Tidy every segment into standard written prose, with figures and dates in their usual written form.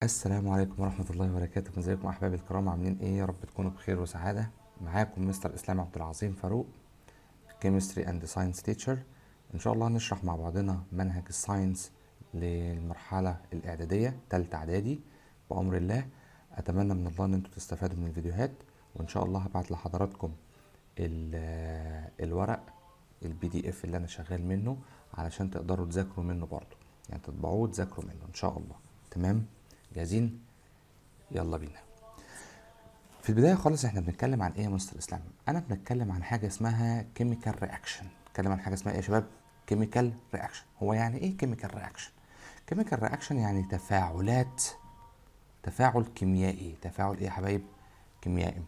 السلام عليكم ورحمة الله وبركاته. ازيكم احبابي الكرام، عاملين ايه؟ يا رب تكونوا بخير وسعادة. معاكم مستر اسلام عبد العظيم فاروق، chemistry and science teacher. ان شاء الله هنشرح مع بعضنا منهج ال science للمرحلة الاعدادية تالتة اعدادي بأمر الله. اتمنى من الله ان انتوا تستفادوا من الفيديوهات، وان شاء الله هبعت لحضراتكم الورق ال PDF اللي انا شغال منه علشان تقدروا تذاكروا منه برضو، يعني تطبعوه وتذاكروا منه ان شاء الله. تمام؟ جاهزين؟ يلا بينا. في البداية خالص احنا بنتكلم عن ايه يا مستر اسلام؟ انا بنتكلم عن حاجة اسمها chemical reaction. بنتكلم عن حاجة اسمها ايه يا شباب؟ chemical reaction. هو يعني ايه chemical reaction؟ chemical reaction يعني تفاعلات، تفاعل كيميائي. تفاعل ايه يا حبايب؟ كيميائي.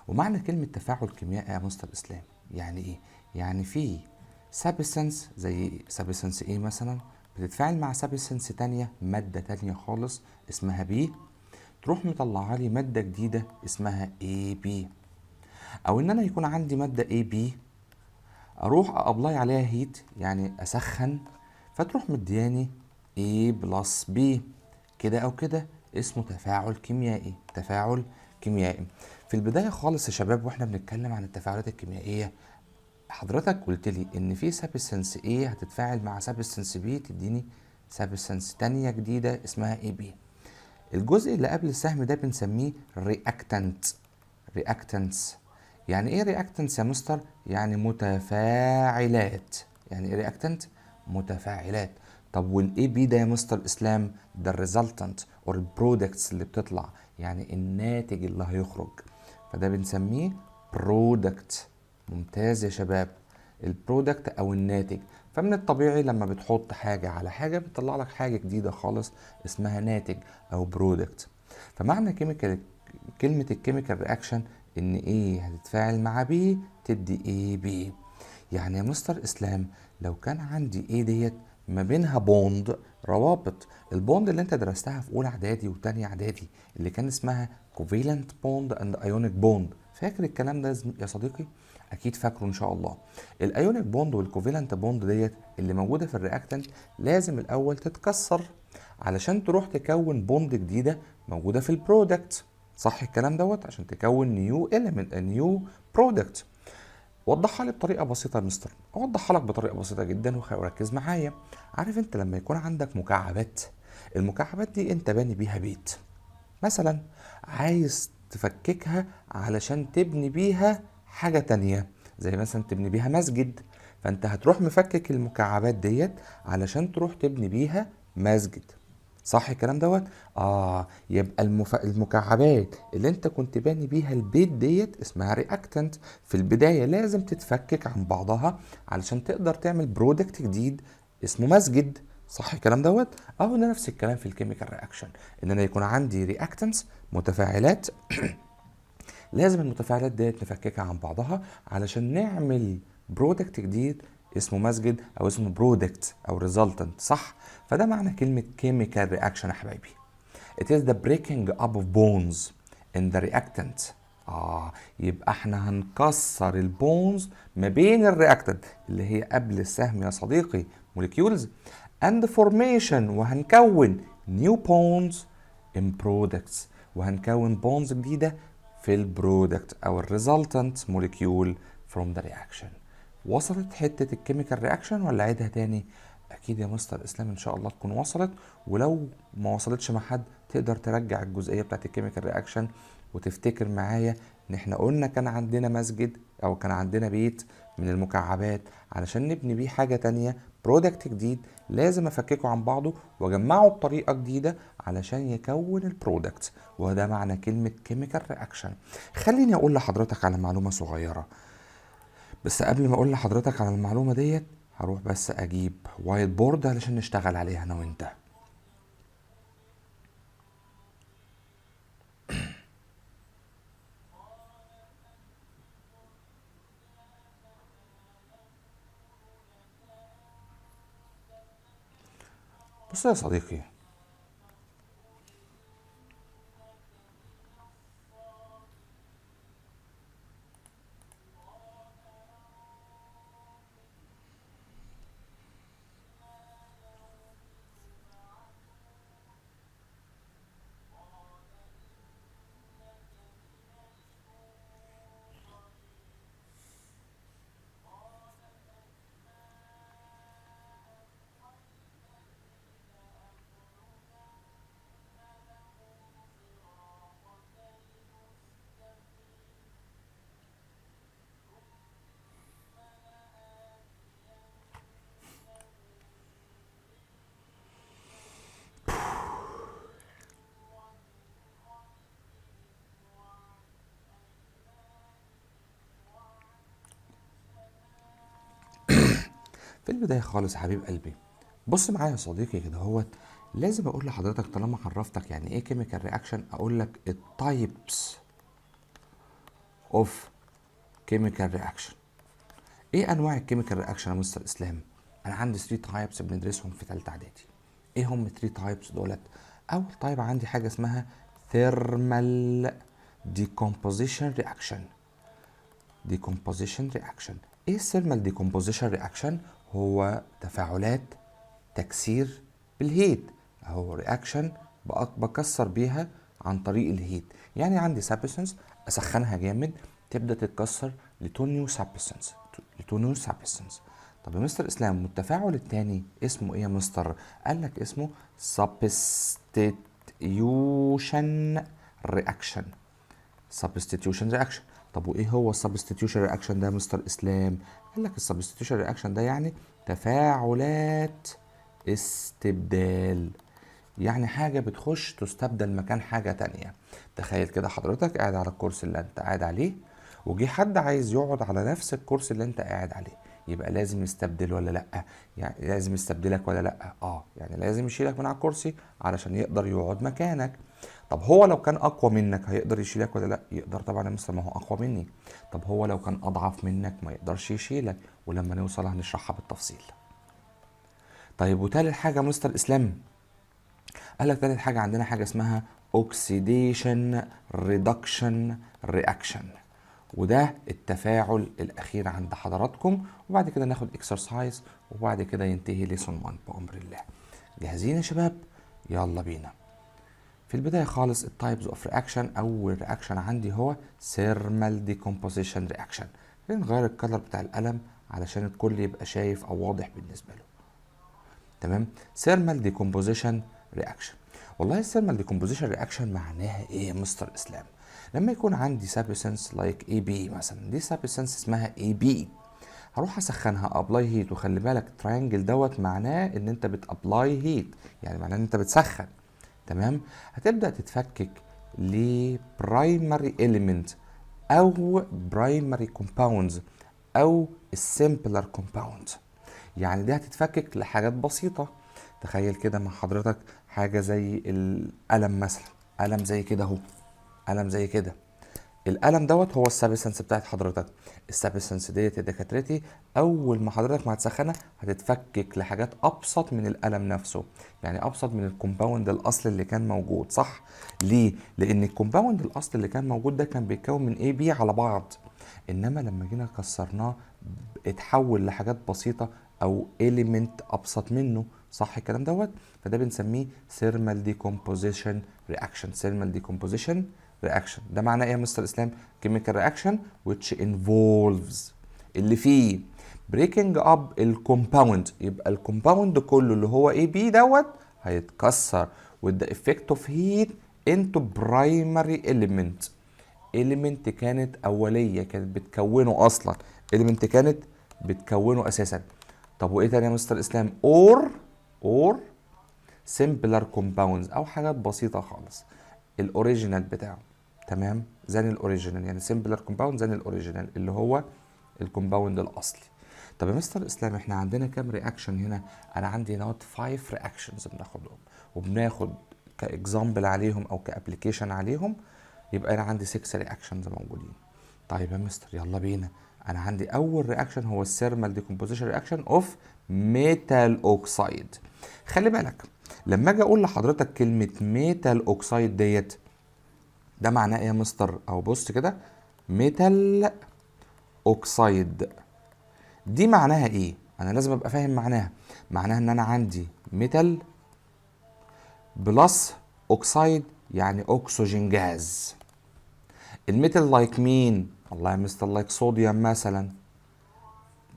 ومعنى كلمة تفاعل كيميائي يا مستر اسلام يعني ايه؟ يعني في substance زي substance A مثلا بتتفاعل مع substance تانية، مادة تانية خالص اسمها B، تروح مطلعة لي مادة جديدة اسمها AB. او ان انا يكون عندي مادة AB اروح apply عليها heat، يعني اسخن، فتروح مدياني A plus B. كده او كده اسمه تفاعل كيميائي. تفاعل كيميائي. في البداية خالص يا شباب واحنا بنتكلم عن التفاعلات الكيميائية، حضرتك قلت لي ان في substance A هتتفاعل مع substance B تديني substance تانية جديدة اسمها AB. الجزء اللي قبل السهم ده بنسميه reactant. reactants. يعني ايه reactants يا مستر؟ يعني متفاعلات. يعني ايه reactant؟ متفاعلات. طب وال AB ده يا مستر اسلام؟ ده ال resultant or ال products اللي بتطلع، يعني الناتج اللي هيخرج، فده بنسميه product. ممتاز يا شباب، ال product او الناتج. فمن الطبيعي لما بتحط حاجة على حاجة بتطلع لك حاجة جديدة خالص اسمها ناتج او product. فمعنى كلمة ال chemical reaction ان A هتتفاعل مع B تدي AB. يعني يا مستر اسلام لو كان عندي A ديت ما بينها bond، روابط، ال bond اللي انت درستها في اولى اعدادي وتانية اعدادي اللي كان اسمها covalent bond and ionic bond، فاكر الكلام ده يا صديقي؟ اكيد فاكره ان شاء الله. ال ionic bond وال covalent bond ديت اللي موجوده في ال reactant لازم الاول تتكسر علشان تروح تكون bond جديده موجوده في ال product، صح الكلام دوت؟ عشان تكون new element، new product. وضحها لي بطريقه بسيطه يا مستر. اوضحها لك بطريقه بسيطه جدا وركز معايا. عارف انت لما يكون عندك مكعبات، المكعبات دي انت باني بيها بيت مثلا، عايز تفككها علشان تبني بيها حاجة تانية، زي مثلا تبني بيها مسجد، فانت هتروح مفكك المكعبات ديت علشان تروح تبني بيها مسجد، صح الكلام دوت؟ يبقى المكعبات اللي انت كنت باني بيها البيت ديت اسمها reactant. في البداية لازم تتفكك عن بعضها علشان تقدر تعمل product جديد اسمه مسجد، صح الكلام دوت؟ اهو ده نفس الكلام في ال chemical reaction، ان انا يكون عندي reactants متفاعلات، لازم المتفاعلات ديت نفككها عن بعضها علشان نعمل product جديد اسمه مسجد او اسمه product او resultant، صح؟ فده معنى كلمة chemical reaction يا حبايبي. It is the breaking up of bonds in the reactant. يبقى احنا هنكسر ال bonds ما بين ال reactant اللي هي قبل السهم يا صديقي molecules and formation، وهنكون new bonds in products، وهنكون bonds جديدة في ال product او ال resultant molecule from the reaction. وصلت حتة ال chemical reaction ولا عيدها تاني؟ اكيد يا مستر اسلام ان شاء الله تكون وصلت، ولو ما وصلتش مع حد تقدر ترجع الجزئية بتاعت ال chemical reaction وتفتكر معايا ان احنا قلنا كان عندنا مسجد او كان عندنا بيت من المكعبات علشان نبني بيه حاجة تانية product جديد، لازم افككه عن بعضه واجمعه بطريقة جديدة علشان يكون ال product، وده معنى كلمة chemical reaction. خليني اقول لحضرتك على معلومة صغيرة، بس قبل ما اقول لحضرتك على المعلومة ديت هروح بس اجيب white board علشان نشتغل عليها انا وانت. بص يا صديقي، في البداية خالص يا حبيب قلبي، بص معايا يا صديقي كده هوت. لازم اقول لحضرتك طالما عرفتك يعني ايه chemical reaction، اقول لك ال types of chemical reaction. ايه انواع ال chemical reaction يا مستر اسلام؟ انا عندي 3 types بندرسهم في ثالثة اعدادي. ايه هم 3 types دولت؟ اول type عندي حاجة اسمها thermal decomposition reaction. decomposition reaction، ايه ال thermal decomposition reaction؟ هو تفاعلات تكسير بال heat، اهو reaction بكسر بيها عن طريق ال heat. يعني عندي substance اسخنها جامد تبدا تتكسر ل two new substance، ل two new substance. طب يا مستر اسلام، والتفاعل الثاني اسمه ايه يا مستر؟ قال لك اسمه substitution reaction. substitution reaction، طب وايه هو ال substitution reaction ده يا مستر اسلام؟ قال لك ال substitution reaction ده يعني تفاعلات استبدال، يعني حاجة بتخش تستبدل مكان حاجة تانية. تخيل كده حضرتك قاعد على الكرسي اللي انت قاعد عليه، وجي حد عايز يقعد على نفس الكرسي اللي انت قاعد عليه، يبقى لازم يستبدل ولا لا؟ يعني لازم يستبدلك ولا لا؟ اه، يعني لازم يشيلك من على الكرسي علشان يقدر يقعد مكانك. طب هو لو كان اقوى منك هيقدر يشيلك ولا لا؟ يقدر طبعا يا مستر، ما هو اقوى مني. طب هو لو كان اضعف منك ما يقدرش يشيلك، ولما نوصل هنشرحها بالتفصيل. طيب، وتالت حاجة مستر اسلام؟ قال لك تالت حاجة عندنا حاجة اسمها oxidation reduction reaction، وده التفاعل الاخير عند حضراتكم، وبعد كده ناخد exercise وبعد كده ينتهي lesson 1 بامر الله. جاهزين يا شباب؟ يلا بينا. في البداية خالص ال types of reaction، اول reaction عندي هو thermal decomposition reaction. خلينا نغير ال color بتاع القلم علشان الكل يبقى شايف او واضح بالنسبة له. تمام، thermal decomposition reaction. والله ال thermal decomposition reaction معناها ايه يا مستر اسلام؟ لما يكون عندي substance like AB مثلا، دي substance اسمها AB، هروح اسخنها apply heat، وخلي بالك triangle دوت معناه ان انت بت apply heat، يعني معناه ان انت بتسخن. تمام، هتبدا تتفكك ل primary element او primary compounds او ال simpler compound، يعني دي هتتفكك لحاجات بسيطة. تخيل كده مع حضرتك حاجة زي القلم مثلا، قلم زي كده اهو، قلم زي كده. القلم دوت هو ال substance بتاعت حضرتك. ال substance ديت يا دكاترتي اول ما حضرتك ما هتسخنها هتتفكك لحاجات ابسط من القلم نفسه، يعني ابسط من ال compound الاصلي اللي كان موجود، صح؟ ليه؟ لان ال compound الاصلي اللي كان موجود ده كان بيتكون من A B على بعض، انما لما جينا كسرناه اتحول لحاجات بسيطة او element ابسط منه، صح الكلام دوت؟ فده بنسميه thermal decomposition reaction. thermal decomposition reaction ده معناه ايه يا مستر اسلام؟ chemical reaction which involves اللي فيه breaking up ال compound، يبقى ال compound كله اللي هو A B دوت هيتكسر with the effect of heat into primary element. element كانت اوليه، كانت بتكونه اصلا، element كانت بتكونه اساسا. طب وايه تاني يا مستر اسلام؟ or simpler compounds او حاجات بسيطة خالص ال original بتاعه، تمام، than ال original، يعني simpler compound than ال original اللي هو ال compound الاصلي. طب يا مستر اسلام، احنا عندنا كام reaction هنا؟ انا عندي هنا 5 reactions بناخدهم وبناخد ك example عليهم او ك application عليهم، يبقى انا عندي 6 reactions موجودين. طيب يا مستر، يلا بينا. انا عندي اول reaction هو ال thermal decomposition reaction of metal oxide. خلي بالك لما اجي اقول لحضرتك كلمة metal oxide ديت، ده معناه ايه يا مستر؟ او بص كده، metal oxide دي معناها ايه؟ انا لازم ابقى فاهم معناها. معناها ان انا عندي metal plus oxide، يعني oxygen gas. ال metal like مين؟ والله يا مستر like sodium مثلا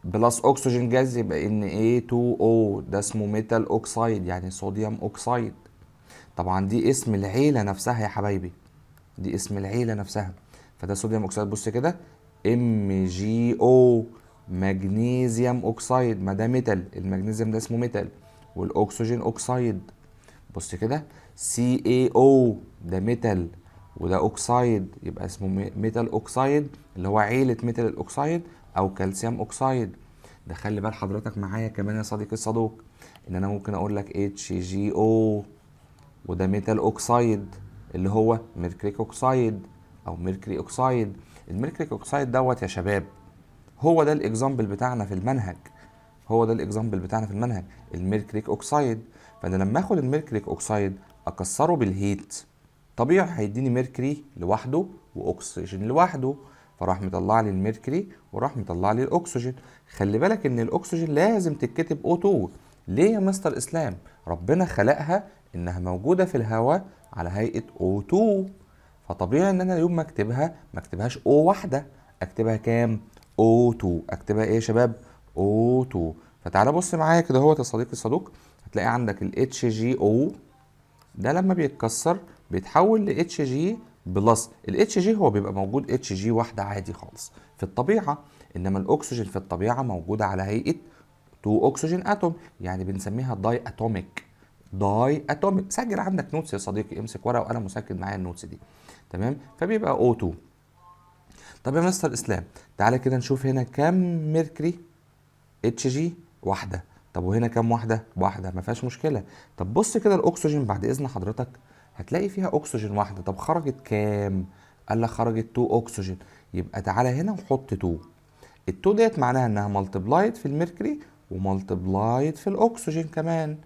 plus oxygen gas، يبقى Na2O، ده اسمه metal oxide، يعني sodium oxide. طبعا دي اسم العيلة نفسها يا حبايبي، دي اسم العيلة نفسها، فده sodium oxide. بص كده، MgO magnesium oxide، ما ده metal، المغنيسيوم ده اسمه metal، وال oxygen oxide. بص كده، CaO ده metal وده oxide، يبقى اسمه metal oxide اللي هو عيلة metal ال oxide او calcium oxide. ده خلي بال حضرتك معايا كمان يا صديقي الصدوق، ان انا ممكن اقول لك HgO، وده metal oxide اللي هو mercuric oxide او mercury oxide. ال mercuric oxide دوت يا شباب هو ده ال example بتاعنا في المنهج، هو ده ال example بتاعنا في المنهج، ال mercuric oxide. فانا لما اخد ال mercuric oxide اكسره بال heat، طبيعي هيديني mercury لوحده واكسجين لوحده، فراح مطلع لي ال mercury وراح مطلع لي الاكسجين. خلي بالك ان الاكسجين لازم تتكتب O2. ليه يا مستر اسلام؟ ربنا خلقها انها موجودة في الهواء على هيئة O2، فطبيعي ان انا يوم ما اكتبها ما اكتبهاش O واحده، اكتبها كام؟ O2. اكتبها ايه يا شباب؟ O2. فتعالى بص معايا كده اهوت يا صديقي الصدوق، هتلاقي عندك ال HgO ده لما بيتكسر بيتحول ل Hg plus. ال Hg هو بيبقى موجود Hg واحدة عادي خالص في الطبيعه، انما الاكسجين في الطبيعة موجودة على هيئة 2 oxygen atom، يعني بنسميها diatomic. diatomic. سجل عندك notes يا صديقي، امسك ورقة وقلم وسجل معايا ال notes دي، تمام؟ فبيبقى O2. طب يا مستر اسلام، تعالى كده نشوف هنا كام mercury Hg؟ واحده. طب وهنا كام واحده؟ واحده، ما فيهاش مشكله. طب بص كده الاكسجين بعد اذن حضرتك، هتلاقي فيها اكسجين واحده. طب خرجت كام؟ قال لك خرجت 2 اكسجين، يبقى تعالى هنا وحط 2. ال 2 ديت معناها انها multiplied في ال mercury و multiplied في الاكسجين كمان.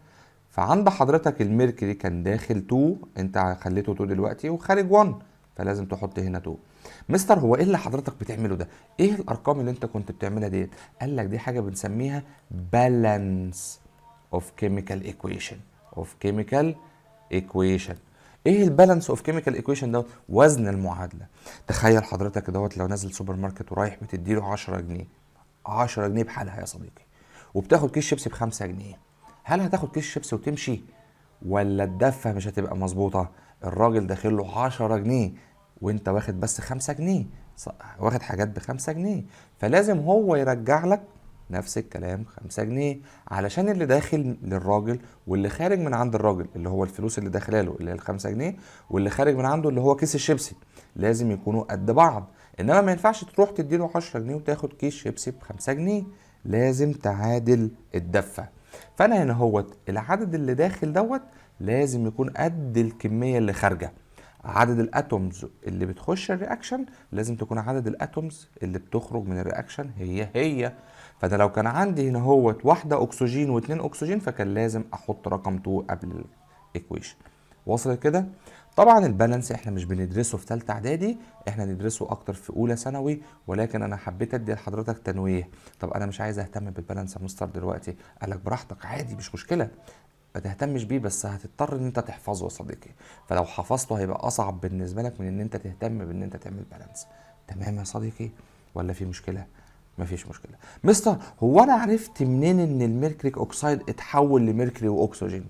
فعند حضرتك ال mercury كان داخل 2، انت خليته 2 دلوقتي، وخارج 1، فلازم تحط هنا 2. مستر، هو ايه اللي حضرتك بتعمله ده؟ ايه الارقام اللي انت كنت بتعملها ديت؟ قال لك دي حاجة بنسميها balance of chemical equation، of chemical equation. ايه ال balance of chemical equation دوت؟ وزن المعادله. تخيل حضرتك دوت لو نازل سوبر ماركت ورايح بتديله 10 جنيه، 10 جنيه بحالها يا صديقي، وبتاخد كيس شيبسي ب 5 جنيه، هل هتاخد كيس شيبسي وتمشي ولا الدفة مش هتبقى مظبوطه؟ الراجل داخل له 10 جنيه وانت واخد بس 5 جنيه، واخد حاجات ب5 جنيه، فلازم هو يرجع لك نفس الكلام 5 جنيه، علشان اللي داخل للراجل واللي خارج من عند الراجل، اللي هو الفلوس اللي داخله له اللي هي ال5 جنيه، واللي خارج من عنده اللي هو كيس الشيبسي، لازم يكونوا قد بعض. انما ما ينفعش تروح تديله 10 جنيه وتاخد كيس شيبسي ب5 جنيه، لازم تعادل الدفة. فانا هنا هوت العدد اللي داخل دوت لازم يكون قد الكمية اللي خارجة. عدد ال atoms اللي بتخش ال reaction لازم تكون عدد ال atoms اللي بتخرج من ال reaction هي هي. فانا لو كان عندي هنا هوت واحدة اكسجين واتنين اكسجين، فكان لازم احط رقم 2 قبل ال equation. وصلت كده؟ طبعا ال balance احنا مش بندرسه في ثالثة اعدادي، احنا ندرسه اكتر في اولى ثانوي، ولكن انا حبيت ادي لحضرتك تنويه. طب انا مش عايز اهتم بال balance يا مستر دلوقتي، قال لك براحتك عادي، مش مشكله، ما تهتمش بيه، بس هتضطر ان انت تحفظه يا صديقي. فلو حفظته هيبقى اصعب بالنسبة لك من ان انت تهتم بان انت تعمل balance. تمام يا صديقي ولا في مشكله؟ مفيش مشكله. مستر، هو انا عرفت منين ان ال mercuric oxide اتحول ل mercury واكسجين؟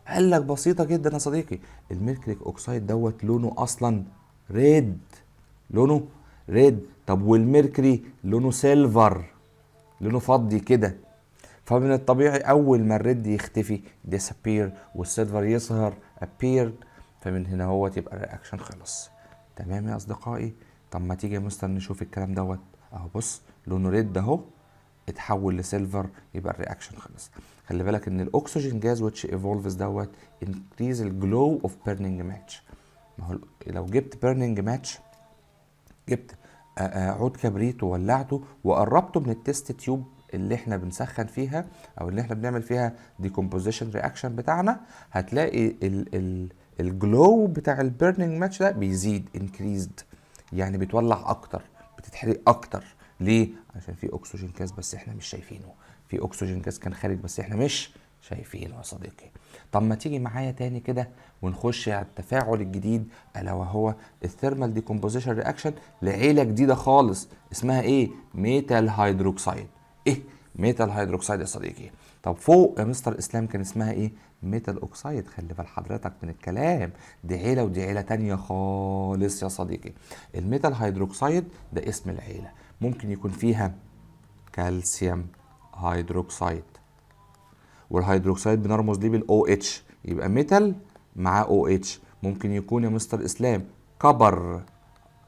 قال لك بسيطة جدا يا صديقي، ال mercuric oxide دوت لونه اصلا red، لونه red. طب وال mercury لونه silver، لونه فضي كده. فمن الطبيعي اول ما ال red يختفي disappear وال silver يظهر appear، فمن هنا هو تبقى ال reaction خلص. تمام يا اصدقائي؟ طب ما تيجي يا مستر نشوف الكلام دوت. اهو بص، لونه red اهو اتحول ل silver، يبقى ال reaction خلص. خلي بالك ان ال oxygen gas which evolves دوت increase ال glow of burning match. ما هو لو جبت burning match، جبت عود كبريت وولعته وقربته من ال test tube اللي احنا بنسخن فيها او اللي احنا بنعمل فيها decomposition reaction بتاعنا، هتلاقي ال ال glow بتاع ال burning match ده بيزيد، increased، يعني بتولع اكتر، بتتحرق اكتر. ليه؟ عشان في oxygen gas بس احنا مش شايفينه، في oxygen gas كان خارج بس احنا مش شايفينه يا صديقي. طب ما تيجي معايا تاني كده ونخش على التفاعل الجديد، الا وهو ال thermal decomposition reaction لعيلة جديدة خالص اسمها ايه؟ metal hydroxide. ايه metal hydroxide يا صديقي؟ طب فوق يا مستر اسلام كان اسمها ايه؟ metal oxide. خلي بال حضرتك من الكلام، دي عيله ودي عيله تانية خالص يا صديقي. ال metal hydroxide ده اسم العيله، ممكن يكون فيها calcium hydroxide، وال hydroxide بنرمز ليه بال OH، يبقى metal مع OH. ممكن يكون يا مستر اسلام copper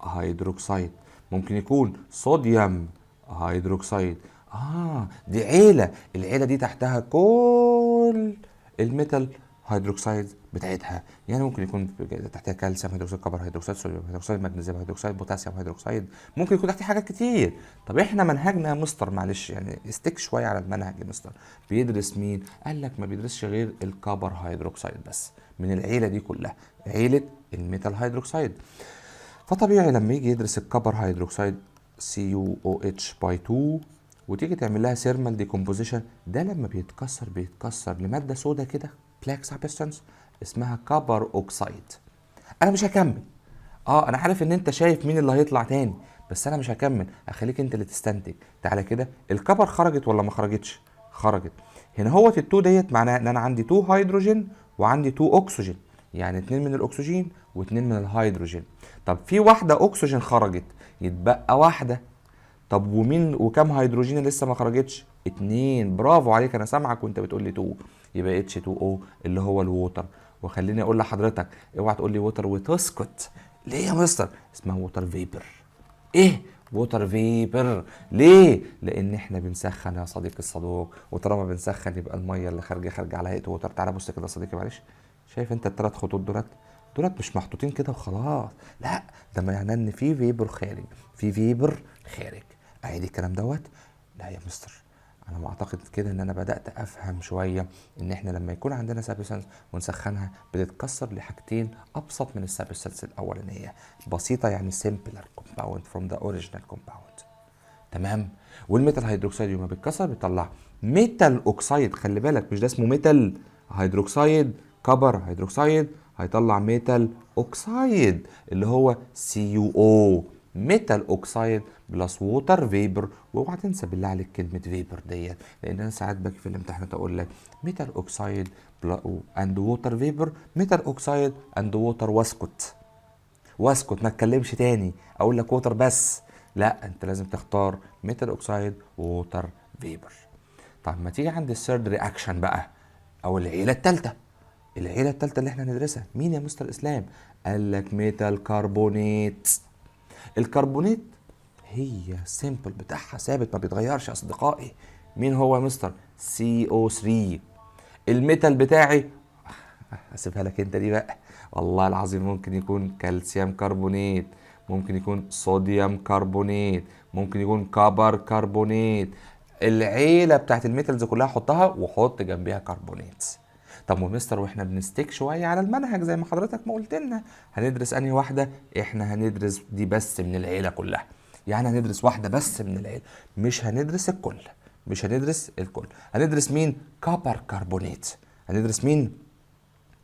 hydroxide، ممكن يكون sodium hydroxide. دي عيله، العيلة دي تحتها كل ال metal hydroxide بتاعتها، يعني ممكن يكون تحتها calcium hydroxide، copper hydroxide، sodium hydroxide، magnesium hydroxide، potassium hydroxide، ممكن يكون تحتيه حاجات كتير. طب احنا منهجنا يا مستر، معلش يعني stick شوية على المنهج يا مستر، بيدرس مين؟ قال لك ما بيدرسش غير ال copper hydroxide بس من العيلة دي كلها، عيله ال metal hydroxide. فطبيعي لما يجي يدرس ال copper hydroxide CuOH by 2 وتيجي تعمل لها thermal decomposition، ده لما بيتكسر بيتكسر لمادة سودا كده، black substance اسمها copper oxide. انا مش هكمل، انا عارف ان انت شايف مين اللي هيطلع تاني، بس انا مش هكمل، هخليك انت اللي تستنتج. تعالى كده، ال copper خرجت ولا ما خرجتش؟ خرجت. هنا هو ال 2 ديت معناها ان انا عندي 2 هيدروجين وعندي 2 اكسجين، يعني 2 من الاكسجين و2 من الهيدروجين. طب في واحدة اكسجين خرجت، يتبقى واحده. طب ومين وكم هيدروجين لسه ما خرجتش؟ اتنين. برافو عليك، انا سامعك وانت بتقول لي 2، يبقى H2O اللي هو ال water. وخليني اقول لحضرتك، اوعى تقول لي water وتسكت. ليه يا مستر؟ اسمها water vapor. ايه water vapor؟ ليه؟ لان احنا بنسخن يا صديقي الصدوق، وطالما بنسخن يبقى المية اللي خارجه خارجه على هيئة water. تعالى بص كده يا صديقي، معلش، شايف انت الثلاث خطوط دولت؟ دولت مش محطوطين كده وخلاص، لا، ده معناه ان في vapor خارج، في vapor خارج. اعيد الكلام دوت. لا يا مستر، انا ما اعتقد كده ان انا بدات افهم شوية ان احنا لما يكون عندنا substance ونسخنها بتتكسر لحاجتين ابسط من ال substance الاولانيه، بسيطة يعني simpler compound from the original compound. تمام. وال metal hydroxide يوم ما بيتكسر بيطلع metal oxide. خلي بالك، مش ده اسمه metal hydroxide؟ copper hydroxide هيطلع metal oxide اللي هو CuO، metal oxide plus water vapor. واوعى تنسى بالله عليك كلمة vapor ديت، لان انا ساعات باجي في الامتحانات اقول لك metal oxide and water vapor، metal oxide and water، واسكت واسكت ما اتكلمش تاني، اقول لك water بس. لا، انت لازم تختار metal oxide water vapor. طب ما تيجي عند ال third reaction بقى، او العيلة الثالثه، العيلة الثالثة اللي احنا هندرسها مين يا مستر اسلام؟ قال لك metal carbonate. ال carbonate هي symbol بتاعها ثابت ما بيتغيرش يا اصدقائي. مين هو يا مستر؟ CO3. ال metal بتاعي هسيبها لك انت دي بقى، والله العظيم ممكن يكون calcium carbonate، ممكن يكون sodium carbonate، ممكن يكون copper carbonate. العيلة بتاعت ال metals كلها حطها وحط جنبيها كربونات. طب ومستر واحنا بن stick شوية على المنهج زي ما حضرتك ما قلت لنا، هندرس انهي واحده؟ احنا هندرس دي بس من العيلة كلها، يعني هندرس واحدة بس من العيله، مش هندرس الكل، مش هندرس الكل. هندرس مين؟ copper carbonate. هندرس مين؟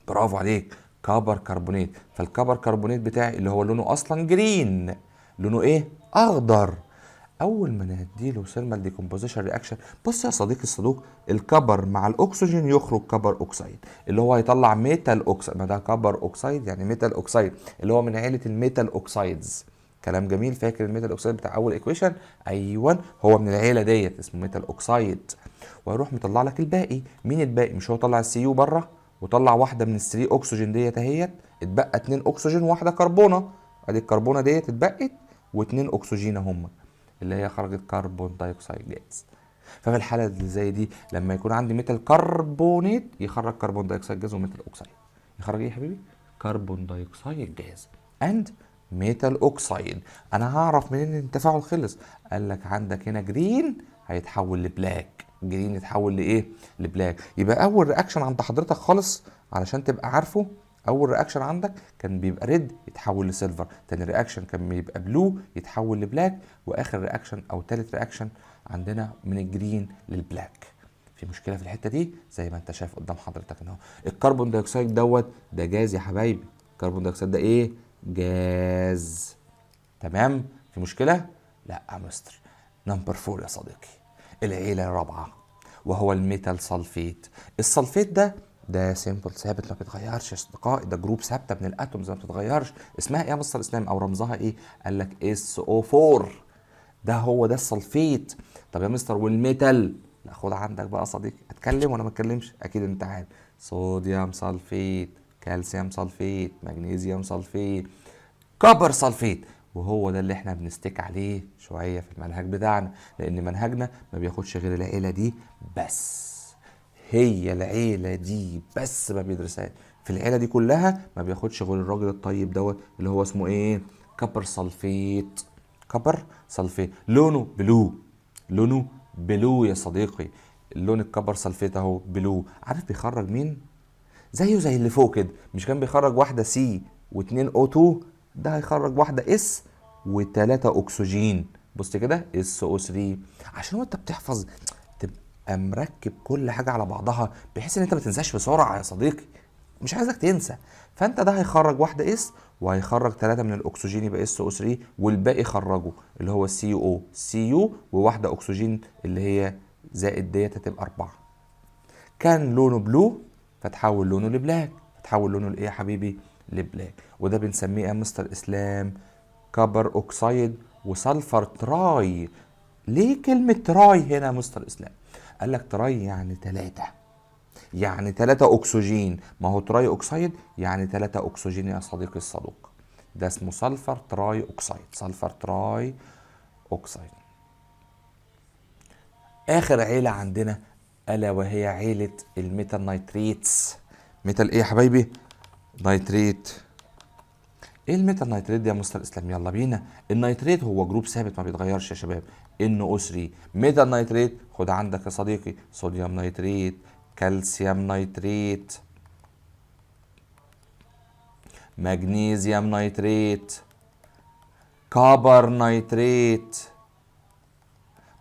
برافو عليك، copper carbonate. فال copper carbonate بتاعي اللي هو لونه اصلا green، لونه ايه؟ اخضر. اول ما نديله thermal decomposition reaction، بص يا صديقي الصدوق، ال copper مع الاكسجين يخرج copper oxide اللي هو هيطلع metal oxide. ما ده copper oxide يعني metal oxide اللي هو من عيله ال metal oxides. كلام جميل. فاكر ال metal oxide بتاع اول equation؟ ايوه، هو من العيلة ديت، اسمه metal oxide. وهيروح مطلع لك الباقي. مين الباقي؟ مش هو طلع ال Cu بره وطلع واحدة من ال three اكسجين ديت اهيت، اتبقى اتنين اكسجين وواحدة كربونه، ادي الكربونه ديت اتبقت واتنين اكسجين اهم اللي هي خرجت carbon dioxide gas. ففي الحالة اللي زي دي لما يكون عندي metal carbonate يخرج carbon dioxide gas و metal oxide. يخرج ايه يا حبيبي؟ carbon dioxide gas and metal oxide. انا هعرف منين ان التفاعل خلص؟ قال لك عندك هنا green هيتحول ل black. green يتحول لايه؟ ل black. يبقى اول reaction عند حضرتك خالص علشان تبقى عارفه، اول reaction عندك كان بيبقى red يتحول ل silver، تاني reaction كان بيبقى blue يتحول ل black، واخر reaction او تالت reaction عندنا من ال green لل black. في مشكلة في الحتة دي؟ زي ما انت شايف قدام حضرتك ان هو ال carbon dioxide دوت ده جاز يا حبايبي. ال carbon dioxide ده ايه؟ جاز. تمام. في مشكله؟ لا يا مستر. number 4 يا صديقي، العيلة الرابعة وهو ال metal sulfate. ال sulfate ده symbol ثابت ما بيتغيرش يا اصدقائي، ده group ثابتة من ال atoms ما بتتغيرش. اسمها ايه يا مستر اسلام او رمزها ايه؟ قال لك SO4، ده هو ده ال sulfate. طب يا مستر وال metal؟ لا، خد عندك بقى يا صديقي، اتكلم ولا ما اتكلمش؟ اكيد انت عارف، sodium sulfate، calcium sulfate، magnesium sulfate، copper sulfate. وهو ده اللي احنا بن stick عليه شوية في المنهج بتاعنا، لان منهجنا ما بياخدش غير العيلة دي بس. هي العيلة دي بس ما بيدرسهاش. في العيلة دي كلها ما بياخدش غير الراجل الطيب دوت اللي هو اسمه ايه؟ copper sulfate. copper sulfate لونه blue، لونه blue يا صديقي. اللون ال copper sulfate اهو blue. عارف بيخرج مين؟ زيه زي اللي فوق كده، مش كان بيخرج واحدة C و2 O2؟ ده هيخرج واحدة S وثلاثة اكسجين. بص كده، SO3. عشان وانت بتحفظ تبقى مركب كل حاجة على بعضها، بحيث ان انت ما تنساش بسرعة يا صديقي. مش عايزك تنسى. فانت ده هيخرج واحدة S وهيخرج ثلاثة من الاكسجين، يبقى SO3، والباقي خرجه اللي هو CuO، Cu وواحدة اكسجين اللي هي زائد ديت، هتبقى اربعه. كان لونه blue فتحول لونه ل black. فتحول لونه لايه يا حبيبي؟ ل black. وده بنسميه يا مستر اسلام copper oxide و sulfur tri. ليه كلمة tri هنا يا مستر اسلام؟ قال لك tri يعني ثلاثة، يعني ثلاثة أكسجين. ما هو trioxide يعني ثلاثة أكسجين يا صديقي الصدوق. ده اسمه sulfur trioxide، sulfur trioxide. آخر عيلة عندنا ألا وهي عيلة ال metal nitrates. metal إيه يا حبايبي؟ nitrate. ايه ال metal nitrate دي يا مستر اسلام؟ يلا بينا. ال nitrate هو group ثابت ما بيتغيرش يا شباب، NO3. metal nitrate، خد عندك يا صديقي: sodium nitrate، calcium nitrate، magnesium nitrate، copper nitrate.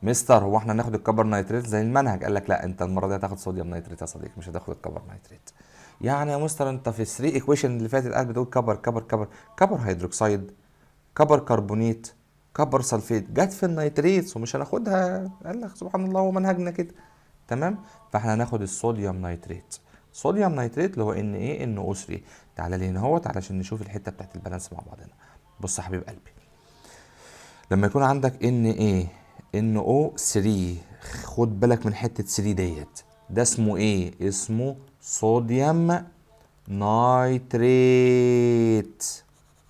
مستر، هو احنا هناخد ال copper nitrate زي المنهج؟ قال لك لا، انت المرة دي هتاخد sodium nitrate يا صديقي، مش هتاخد ال copper nitrate. يعني يا مستر انت في 3 equation اللي فاتت قاعد بتقول copper copper copper، copper hydroxide، copper carbonate، copper sulfate، جت في ال nitrates ومش هناخدها؟ قال لك سبحان الله، هو منهجنا كده. تمام، فاحنا هناخد ال sodium nitrate. sodium nitrate اللي هو NaNO3. تعالى لي هنا اهوت علشان نشوف الحتة بتاعت ال balance مع بعضنا. بص يا حبيب قلبي، لما يكون عندك NaNO3، خد بالك من حتة 3 ديت. ده اسمه ايه؟ اسمه sodium nitrate.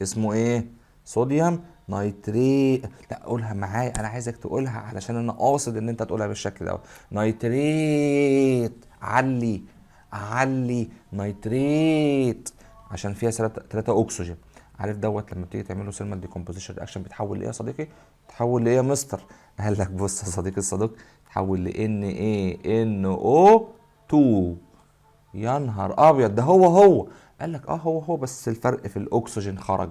اسمه ايه؟ sodium nitrate. لا، قولها معايا، انا عايزك تقولها علشان انا قاصد ان انت تقولها بالشكل ده. nitrate. علي علي nitrate عشان فيها 3 اكسجين. عارف دوت لما بتيجي تعمله thermal decomposition reaction بتحول لايه يا صديقي؟ تحول لايه يا مستر؟ قال لك بص يا صديقي الصديق، تحول ل NaNO2. يا نهار ابيض، ده هو هو. قال لك اه هو هو، بس الفرق في الاكسجين خرج.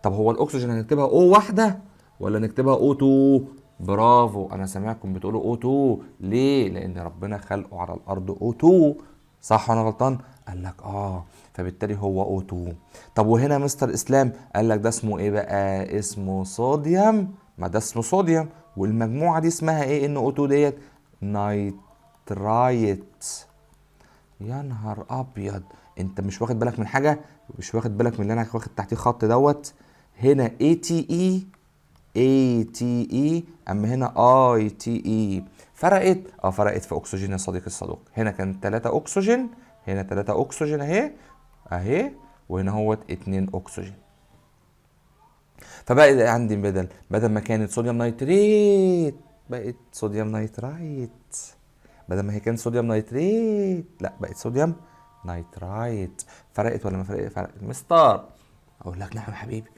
طب هو الاكسجين هنكتبها O واحدة ولا نكتبها O2؟ برافو، انا سامعكم بتقولوا O2. ليه؟ لان ربنا خلقه على الارض O2، صح وانا غلطان؟ قال لك اه، فبالتالي هو O2. طب وهنا مستر اسلام؟ قال لك ده اسمه ايه بقى؟ اسمه صوديوم. ما ده اسمه صوديوم، والمجموعة دي اسمها ايه؟ NO2 ديت nitrite. يا نهار ابيض، انت مش واخد بالك من حاجه؟ مش واخد بالك من اللي انا واخد تحتيه خط دوت؟ هنا A T E، A T E، اما هنا I T E. فرقت؟ اه، فرقت في اكسجين يا صديقي الصدوق. هنا كان 3 اكسجين، هنا 3 اكسجين اهي اهي، وهنا هوت 2 اكسجين. فبقى عندي بدل ما كانت sodium nitrate بقت sodium nitrite. بدل ما هي كانت sodium nitrate، لا، بقت sodium nitrite. فرقت ولا ما فرقت؟ فرقت. مستر، اقول لك نعم يا حبيبي.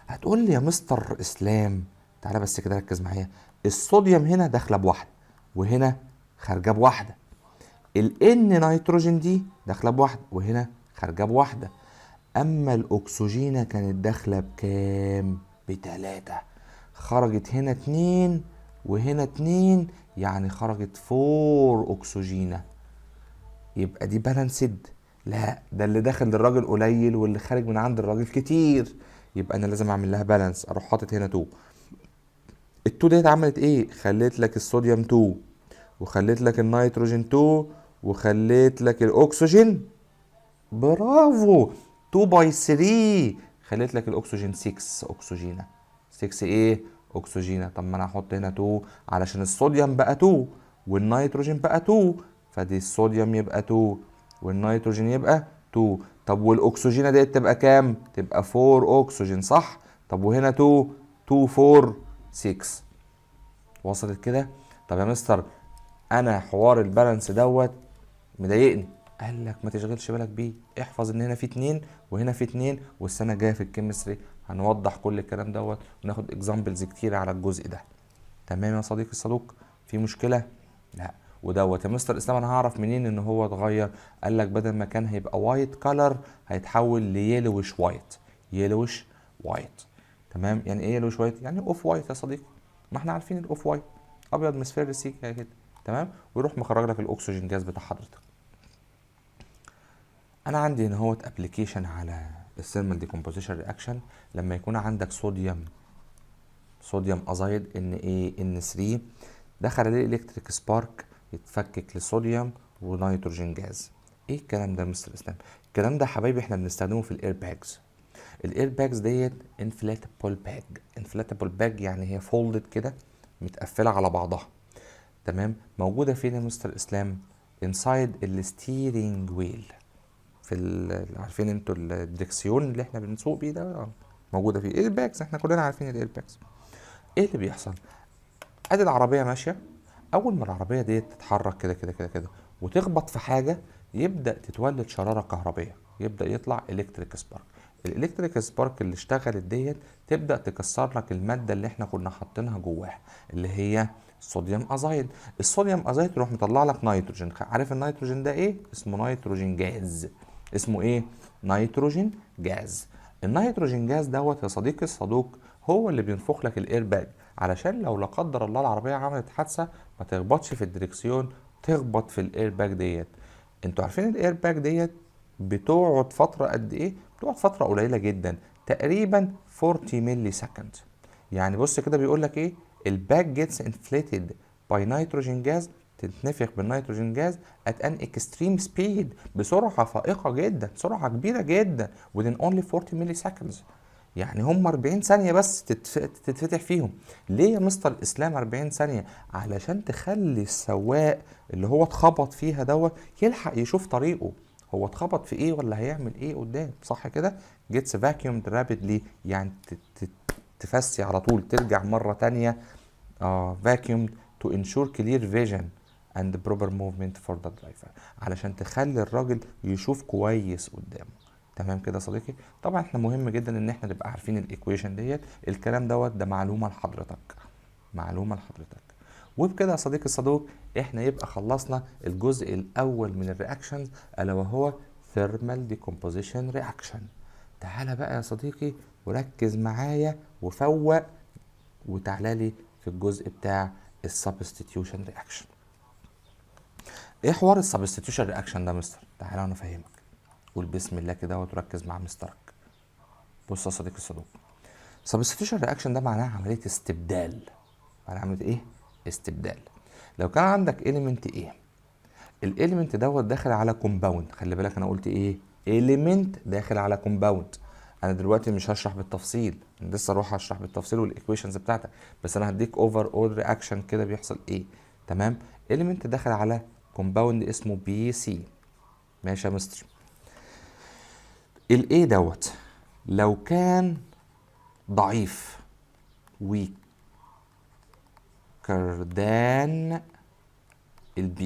هتقول لي يا مستر اسلام، تعالى بس كده ركز معايا، الصوديوم هنا داخله بواحدة وهنا خارجه بواحده، ال N نيتروجين دي داخله بواحدة وهنا خارجه بواحده، اما الاكسجينه كانت داخله بكام؟ بتلاتة، خرجت هنا اتنين وهنا اتنين، يعني خرجت four اكسجينه. يبقى دي balanced؟ لا، ده اللي داخل للراجل قليل واللي خارج من عند الراجل كتير، يبقى انا لازم اعمل لها balance. اروح حاطط هنا 2. ال 2 ديت عملت ايه؟ خليت لك الصوديوم 2 وخليت لك النيتروجين 2 وخليت لك الاكسجين، برافو، 2 by 3، خليت لك الاكسجين 6 اكسجينه. 6 ايه؟ اكسجينه. طب ما انا هحط هنا 2 علشان الصوديوم بقى 2 والنيتروجين بقى 2، فدي الصوديوم يبقى 2 والنيتروجين يبقى 2. طب والاكسجينه ديت تبقى كام؟ تبقى 4 اكسجين، صح؟ طب وهنا 2، 2، 4، 6. وصلت كده؟ طب يا مستر، انا حوار ال balance دوت مضايقني. قال لك ما تشغلش بالك بيه، احفظ ان هنا في اتنين وهنا في اتنين، والسنة الجاية في ال chemistry هنوضح كل الكلام دوت وناخد examples كتير على الجزء ده. تمام يا صديقي الصدوق؟ في مشكله؟ لا. ودوت يا مستر اسلام انا هعرف منين ان هو اتغير؟ قال لك بدل ما كان هيبقى white color هيتحول ل yellowish white، yellowish white. تمام؟ يعني ايه yellowish white؟ يعني off white يا صديقي، ما احنا عارفين ال off white ابيض مصفر سيكا كده. تمام؟ ويروح مخرج لك ال oxygen gas بتاع حضرتك. انا عندي هنا هو application على ال thermal decomposition reaction. لما يكون عندك sodium، sodium azide NaN3، دخل عليه electric spark، يتفكك ل sodium و nitrogen gas. ايه الكلام ده يا مستر اسلام؟ الكلام ده يا حبايبي احنا بنستخدمه في ال air bags. ال air bags ديت inflatable bag. inflatable bag يعني هي folded كده، متقفله على بعضها. تمام؟ موجودة فين يا مستر اسلام؟ inside ال steering wheel، في عارفين انتوا الدركسيون اللي احنا بنسوق بيه ده؟ موجودة فيه air bags، احنا كلنا عارفين ال air bags. ايه اللي بيحصل؟ ادي العربية ماشيه، اول ما العربية ديت تتحرك كده كده كده كده وتخبط في حاجه، يبدا تتولد شراره كهربيه، يبدا يطلع electric spark. ال electric spark اللي اشتغلت ديت تبدا تكسر لك المادة اللي احنا كنا حاطينها جواها، اللي هي ال sodium azide. ال sodium azide يروح مطلع لك نيتروجين. عارف النيتروجين ده ايه؟ اسمه nitrogen gas. اسمه ايه؟ nitrogen gas. ال nitrogen gas دوت يا صديقي الصدوق هو اللي بينفخ لك ال air bag، علشان لو لا قدر الله العربية عملت حادثه ما تخبطش في الدركسيون، تخبط في ال air bag ديت. انتوا عارفين ال air bag ديت بتقعد فترة قد ايه؟ بتقعد فترة قليله جدا، تقريبا 40 millisecond. يعني بص كده، بيقول لك ايه؟ ال bag gets inflated by nitrogen gas، تتنفخ بال nitrogen gas at an extreme speed، بسرعة فائقة جدا، سرعة كبيرة جدا، within only 40 milliseconds. يعني هم 40 ثانية بس تتفتح فيهم. ليه يا مستر اسلام 40 ثانية؟ علشان تخلي السواق اللي هو اتخبط فيها دوت يلحق يشوف طريقه، هو اتخبط في ايه ولا هيعمل ايه قدام. صح كده؟ gets vacuumed rapidly، يعني تفسي على طول، ترجع مرة تانية vacuumed to ensure clear vision and proper movement for the driver، علشان تخلي الراجل يشوف كويس قدامه. تمام كده يا صديقي؟ طبعا احنا مهم جدا ان احنا نبقى عارفين ال equation ديت. الكلام دوت ده معلومة لحضرتك، معلومة لحضرتك. وبكده يا صديقي الصدوق احنا يبقى خلصنا الجزء الاول من ال reactions، الا وهو thermal decomposition reaction. تعالى بقى يا صديقي وركز معايا وفوق وتعالى لي في الجزء بتاع ال substitution reaction. ايه حوار ال substitution reaction ده يا مستر؟ تعالى انا افهمك. قول بسم الله كده وتركز مع مسترك. بص يا صديقي الصدوق، substitution reaction ده معناها عملية استبدال. معناها عملية ايه؟ استبدال. لو كان عندك element A، ال element دوت داخل على compound. خلي بالك، انا قلت ايه؟ element داخل على compound. انا دلوقتي مش هشرح بالتفصيل، انا لسه اروح اشرح بالتفصيل وال equations بتاعتك، بس انا هديك overall reaction كده بيحصل ايه. تمام؟ element داخل على compound اسمه BC. ماشي يا مستر؟ ال A دوت لو كان ضعيف، weaker than ال B،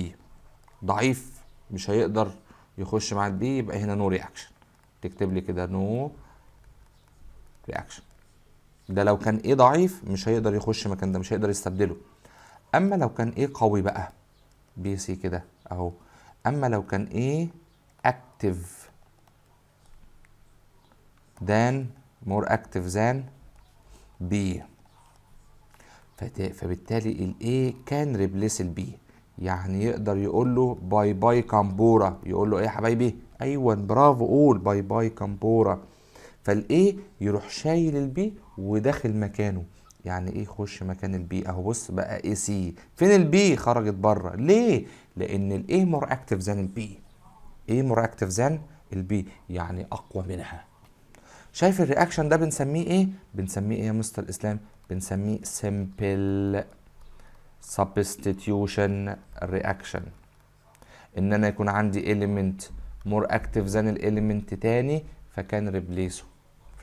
ضعيف مش هيقدر يخش مع ال B، يبقى هنا no reaction. تكتب لي كده no reaction. ده لو كان A ضعيف مش هيقدر يخش مكان ده، مش هيقدر يستبدله. اما لو كان A قوي بقى، BC كده اهو، اما لو كان A active than، more active than B، فبالتالي ال A can replace ال B، يعني يقدر يقول له bye bye كامبورا. يقول له ايه يا حبايبي؟ ايوه برافو، قول bye bye كامبورا. فال A يروح شايل ال B وداخل مكانه. يعني ايه يخش مكان ال B؟ اهو بص، بقى AC. فين ال B؟ خرجت بره. ليه؟ لان ال A more active than ال B. A more active than ال B، يعني اقوى منها. شايف ال reaction ده بنسميه ايه؟ بنسميه ايه يا مستر اسلام؟ بنسميه simple substitution reaction. ان انا يكون عندي element more active than ال element تاني ف can replace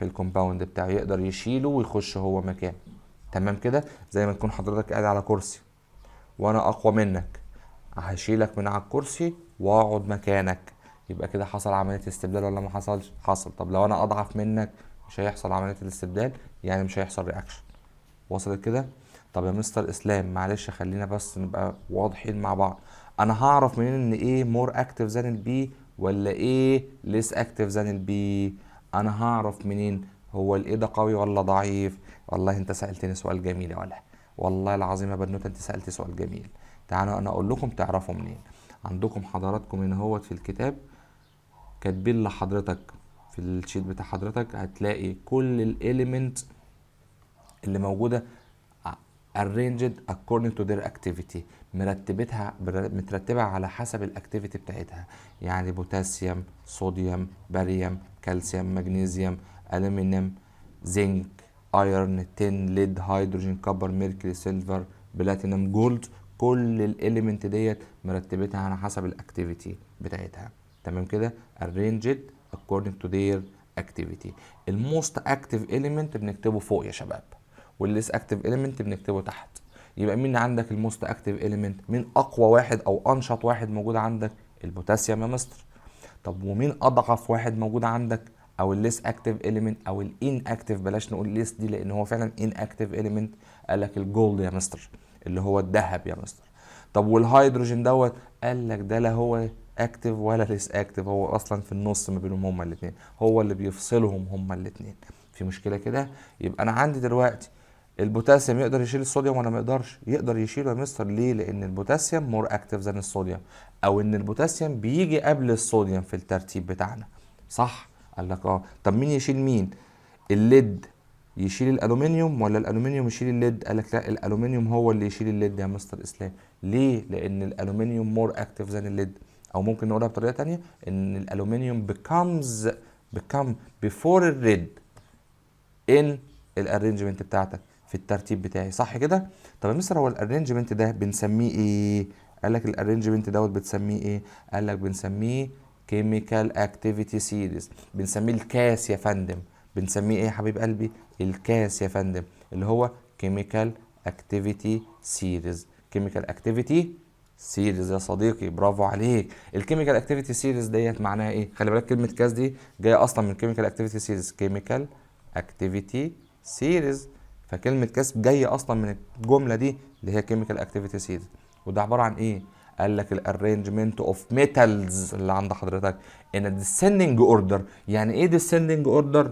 ه، في ال compound بتاعه، يقدر يشيله ويخش هو مكانه. تمام كده؟ زي ما تكون حضرتك قاعد على كرسي وانا اقوى منك، هشيلك من على الكرسي واقعد مكانك، يبقى كده حصل عملية استبدال ولا ما حصلش؟ حصل. طب لو انا اضعف منك مش هيحصل عملية الاستبدال، يعني مش هيحصل reaction. وصلت كده؟ طب يا مستر اسلام معلش خلينا بس نبقى واضحين مع بعض، انا هعرف منين ان A more active than ال B ولا A less active than ال B؟ انا هعرف منين هو ال A ده قوي ولا ضعيف؟ والله انت سألتني سؤال جميل يا ولا، والله العظيم يا بنوتة انت سألتي سؤال جميل. تعالوا انا اقول لكم تعرفوا منين. عندكم حضراتكم هنا هوت في الكتاب كاتبين لحضرتك في ال sheet بتاع حضرتك، هتلاقي كل ال element اللي موجودة arranged according to their activity، مترتبة على حسب ال activity بتاعتها، يعني بوتاسيوم، صوديوم، باريوم، كالسيوم، مغنيسيوم، الومنيوم، زنك، iron، tin، lead، hydrogen، copper، mercury، silver، platinum، gold. كل ال element ديت مرتبتها على حسب ال activity بتاعتها. تمام كده؟ arranged according to their activity. ال most active element بنكتبه فوق يا شباب، وال less active element بنكتبه تحت. يبقى مين عندك ال most active element؟ مين اقوى واحد او انشط واحد موجود عندك؟ البوتاسيوم يا مستر. طب ومين اضعف واحد موجود عندك او ال less active element او ال inactive؟ بلاش نقول less دي لان هو فعلا inactive element. قال لك ال gold يا مستر، اللي هو الذهب يا مستر. طب والهيدروجين دوت؟ قال لك ده لا هو active ولا less active، هو اصلا في النص ما بينهم هما الاثنين، هو اللي بيفصلهم هما الاثنين. في مشكلة كده؟ يبقى انا عندي دلوقتي البوتاسيوم يقدر يشيل الصوديوم ولا ما يقدرش؟ يقدر يشيله يا مستر. ليه؟ لان البوتاسيوم more active than الصوديوم، او ان البوتاسيوم بيجي قبل الصوديوم في الترتيب بتاعنا، صح؟ قال لك اه. طب مين يشيل مين؟ ال lead يشيل الالومنيوم ولا الالومنيوم يشيل ال lead؟ قال لك لا، الالومنيوم هو اللي يشيل ال lead يا مستر اسلام. ليه؟ لان الالومنيوم more active than ال lead، او ممكن نقولها بطريقة تانية ان الالومنيوم become before ال lead in ال arrangement بتاعتك، في الترتيب بتاعي، صح كده؟ طب يا مستر هو ال arrangement ده بنسميه ايه؟ قال لك ال arrangement دوت بتسميه ايه؟ قال لك بنسميه chemical activity series، بنسميه ال CAS يا فندم. بنسميه ايه يا حبيب قلبي؟ ال CAS يا فندم، اللي هو chemical activity series. chemical activity series يا صديقي، برافو عليك. ال chemical activity series ديت معناها ايه؟ خلي بالك كلمة CAS دي جاية اصلا من chemical activity series، chemical activity series، فكلمه CAS جاية اصلا من الجملة دي اللي هي chemical activity series. وده عبارة عن ايه؟ قال لك ال arrangement of metals اللي عند حضرتك in descending order. يعني ايه descending order؟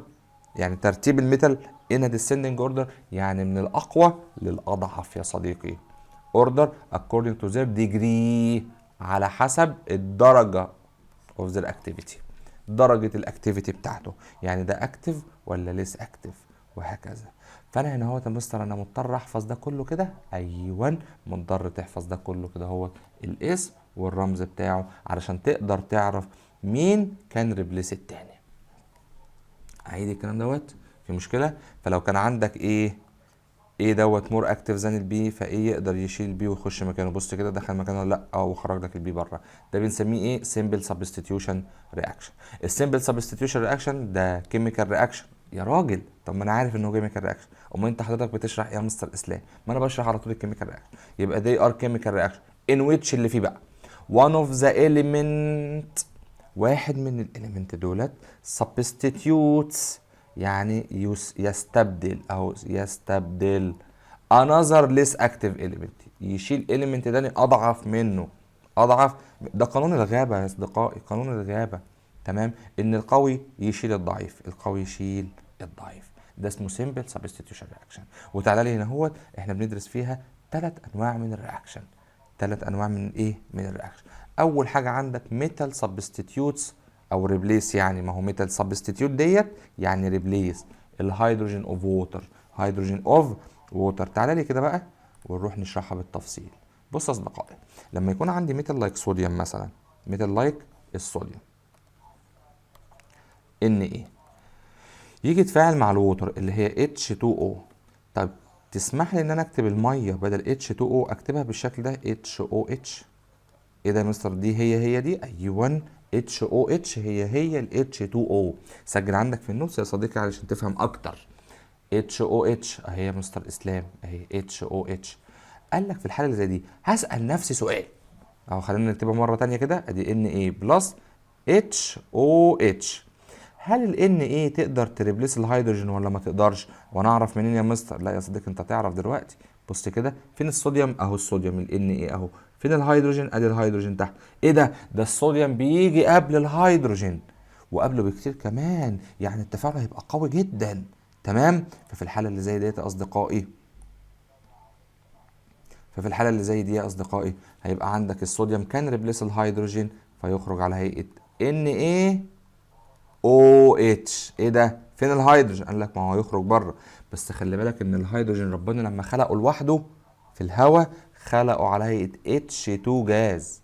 يعني ترتيب ال metal in descending order، يعني من الاقوى للاضعف يا صديقي. order according to their degree، على حسب الدرجة of their activity، درجة ال activity بتاعته، يعني ده active ولا less active وهكذا. فانا هنا هو يا مستر انا مضطر احفظ ده كله كده؟ ايوه، مضطر تحفظ ده كله كده، هو الاسم والرمز بتاعه علشان تقدر تعرف مين كان replace التاني. اعيد الكلام دوت؟ في مشكله؟ فلو كان عندك A، A دوت more active than ال B، ف A يقدر يشيل ال B ويخش مكانه. بص كده، دخل مكانه ولا لا؟ اه، وخرج لك ال B بره. ده بنسميه ايه؟ simple substitution reaction. ال simple substitution reaction ده chemical reaction يا راجل. طب ما انا عارف انه chemical reaction، امال انت حضرتك بتشرح ايه يا مستر اسلام؟ ما انا بشرح على طول ال chemical reaction. يبقى they are chemical reaction in which اللي فيه بقى one of the element، واحد من ال element دولت، substitutes يعني يستبدل او يستبدل another less active element، يشيل element تاني اضعف منه، اضعف. ده قانون الغابة يا اصدقائي، قانون الغابة. تمام؟ ان القوي يشيل الضعيف، القوي يشيل الضعيف. ده اسمه simple substitution reaction. وتعالى لي هنا هو احنا بندرس فيها ثلاث انواع من ال reaction. ثلاث انواع من ايه؟ من ال reaction. اول حاجة عندك metal substitutes او replace، يعني ما هو metal substitute ديت يعني replace ال hydrogen of water، hydrogen of water. تعالى لي كده بقى ونروح نشرحها بالتفصيل. بص يا اصدقائي، لما يكون عندي metal like sodium مثلا، metal like الصوديوم Na، يجي يتفاعل مع ال water اللي هي H2O. طب تسمح لي ان انا اكتب المية بدل H2O اكتبها بالشكل ده HOH؟ ايه ده يا مستر؟ دي هي هي دي؟ ايوه، HOH هي هي ال H2O. سجل عندك في ال notes يا صديقي علشان تفهم اكتر. HOH اهي يا مستر اسلام، اهي HOH. قال لك في الحالة اللي زي دي هسال نفسي سؤال اهو، خلينا نكتبها مرة تانية كده. ادي Na plus HOH. هل ال Na تقدر ت replace الهيدروجين ولا ما تقدرش؟ وانا اعرف منين يا مستر؟ لا يا صديقي، انت تعرف دلوقتي. بص كده، فين الصوديوم؟ اهو الصوديوم ال Na اهو. فين الهيدروجين؟ ادي الهيدروجين تحت. ايه ده؟ ده الصوديوم بيجي قبل الهيدروجين وقبله بكتير كمان، يعني التفاعل هيبقى قوي جدا. تمام؟ ففي الحالة اللي زي دي يا أصدقائي هيبقى عندك الصوديوم can replace الهيدروجين، فيخرج على هيئة NaOH. ايه ده؟ فين الهيدروجين؟ قال لك ما هو يخرج بره، بس خلي بالك ان الهيدروجين ربنا لما خلقه لوحده في الهواء خلقه على هيئة H2 جاز.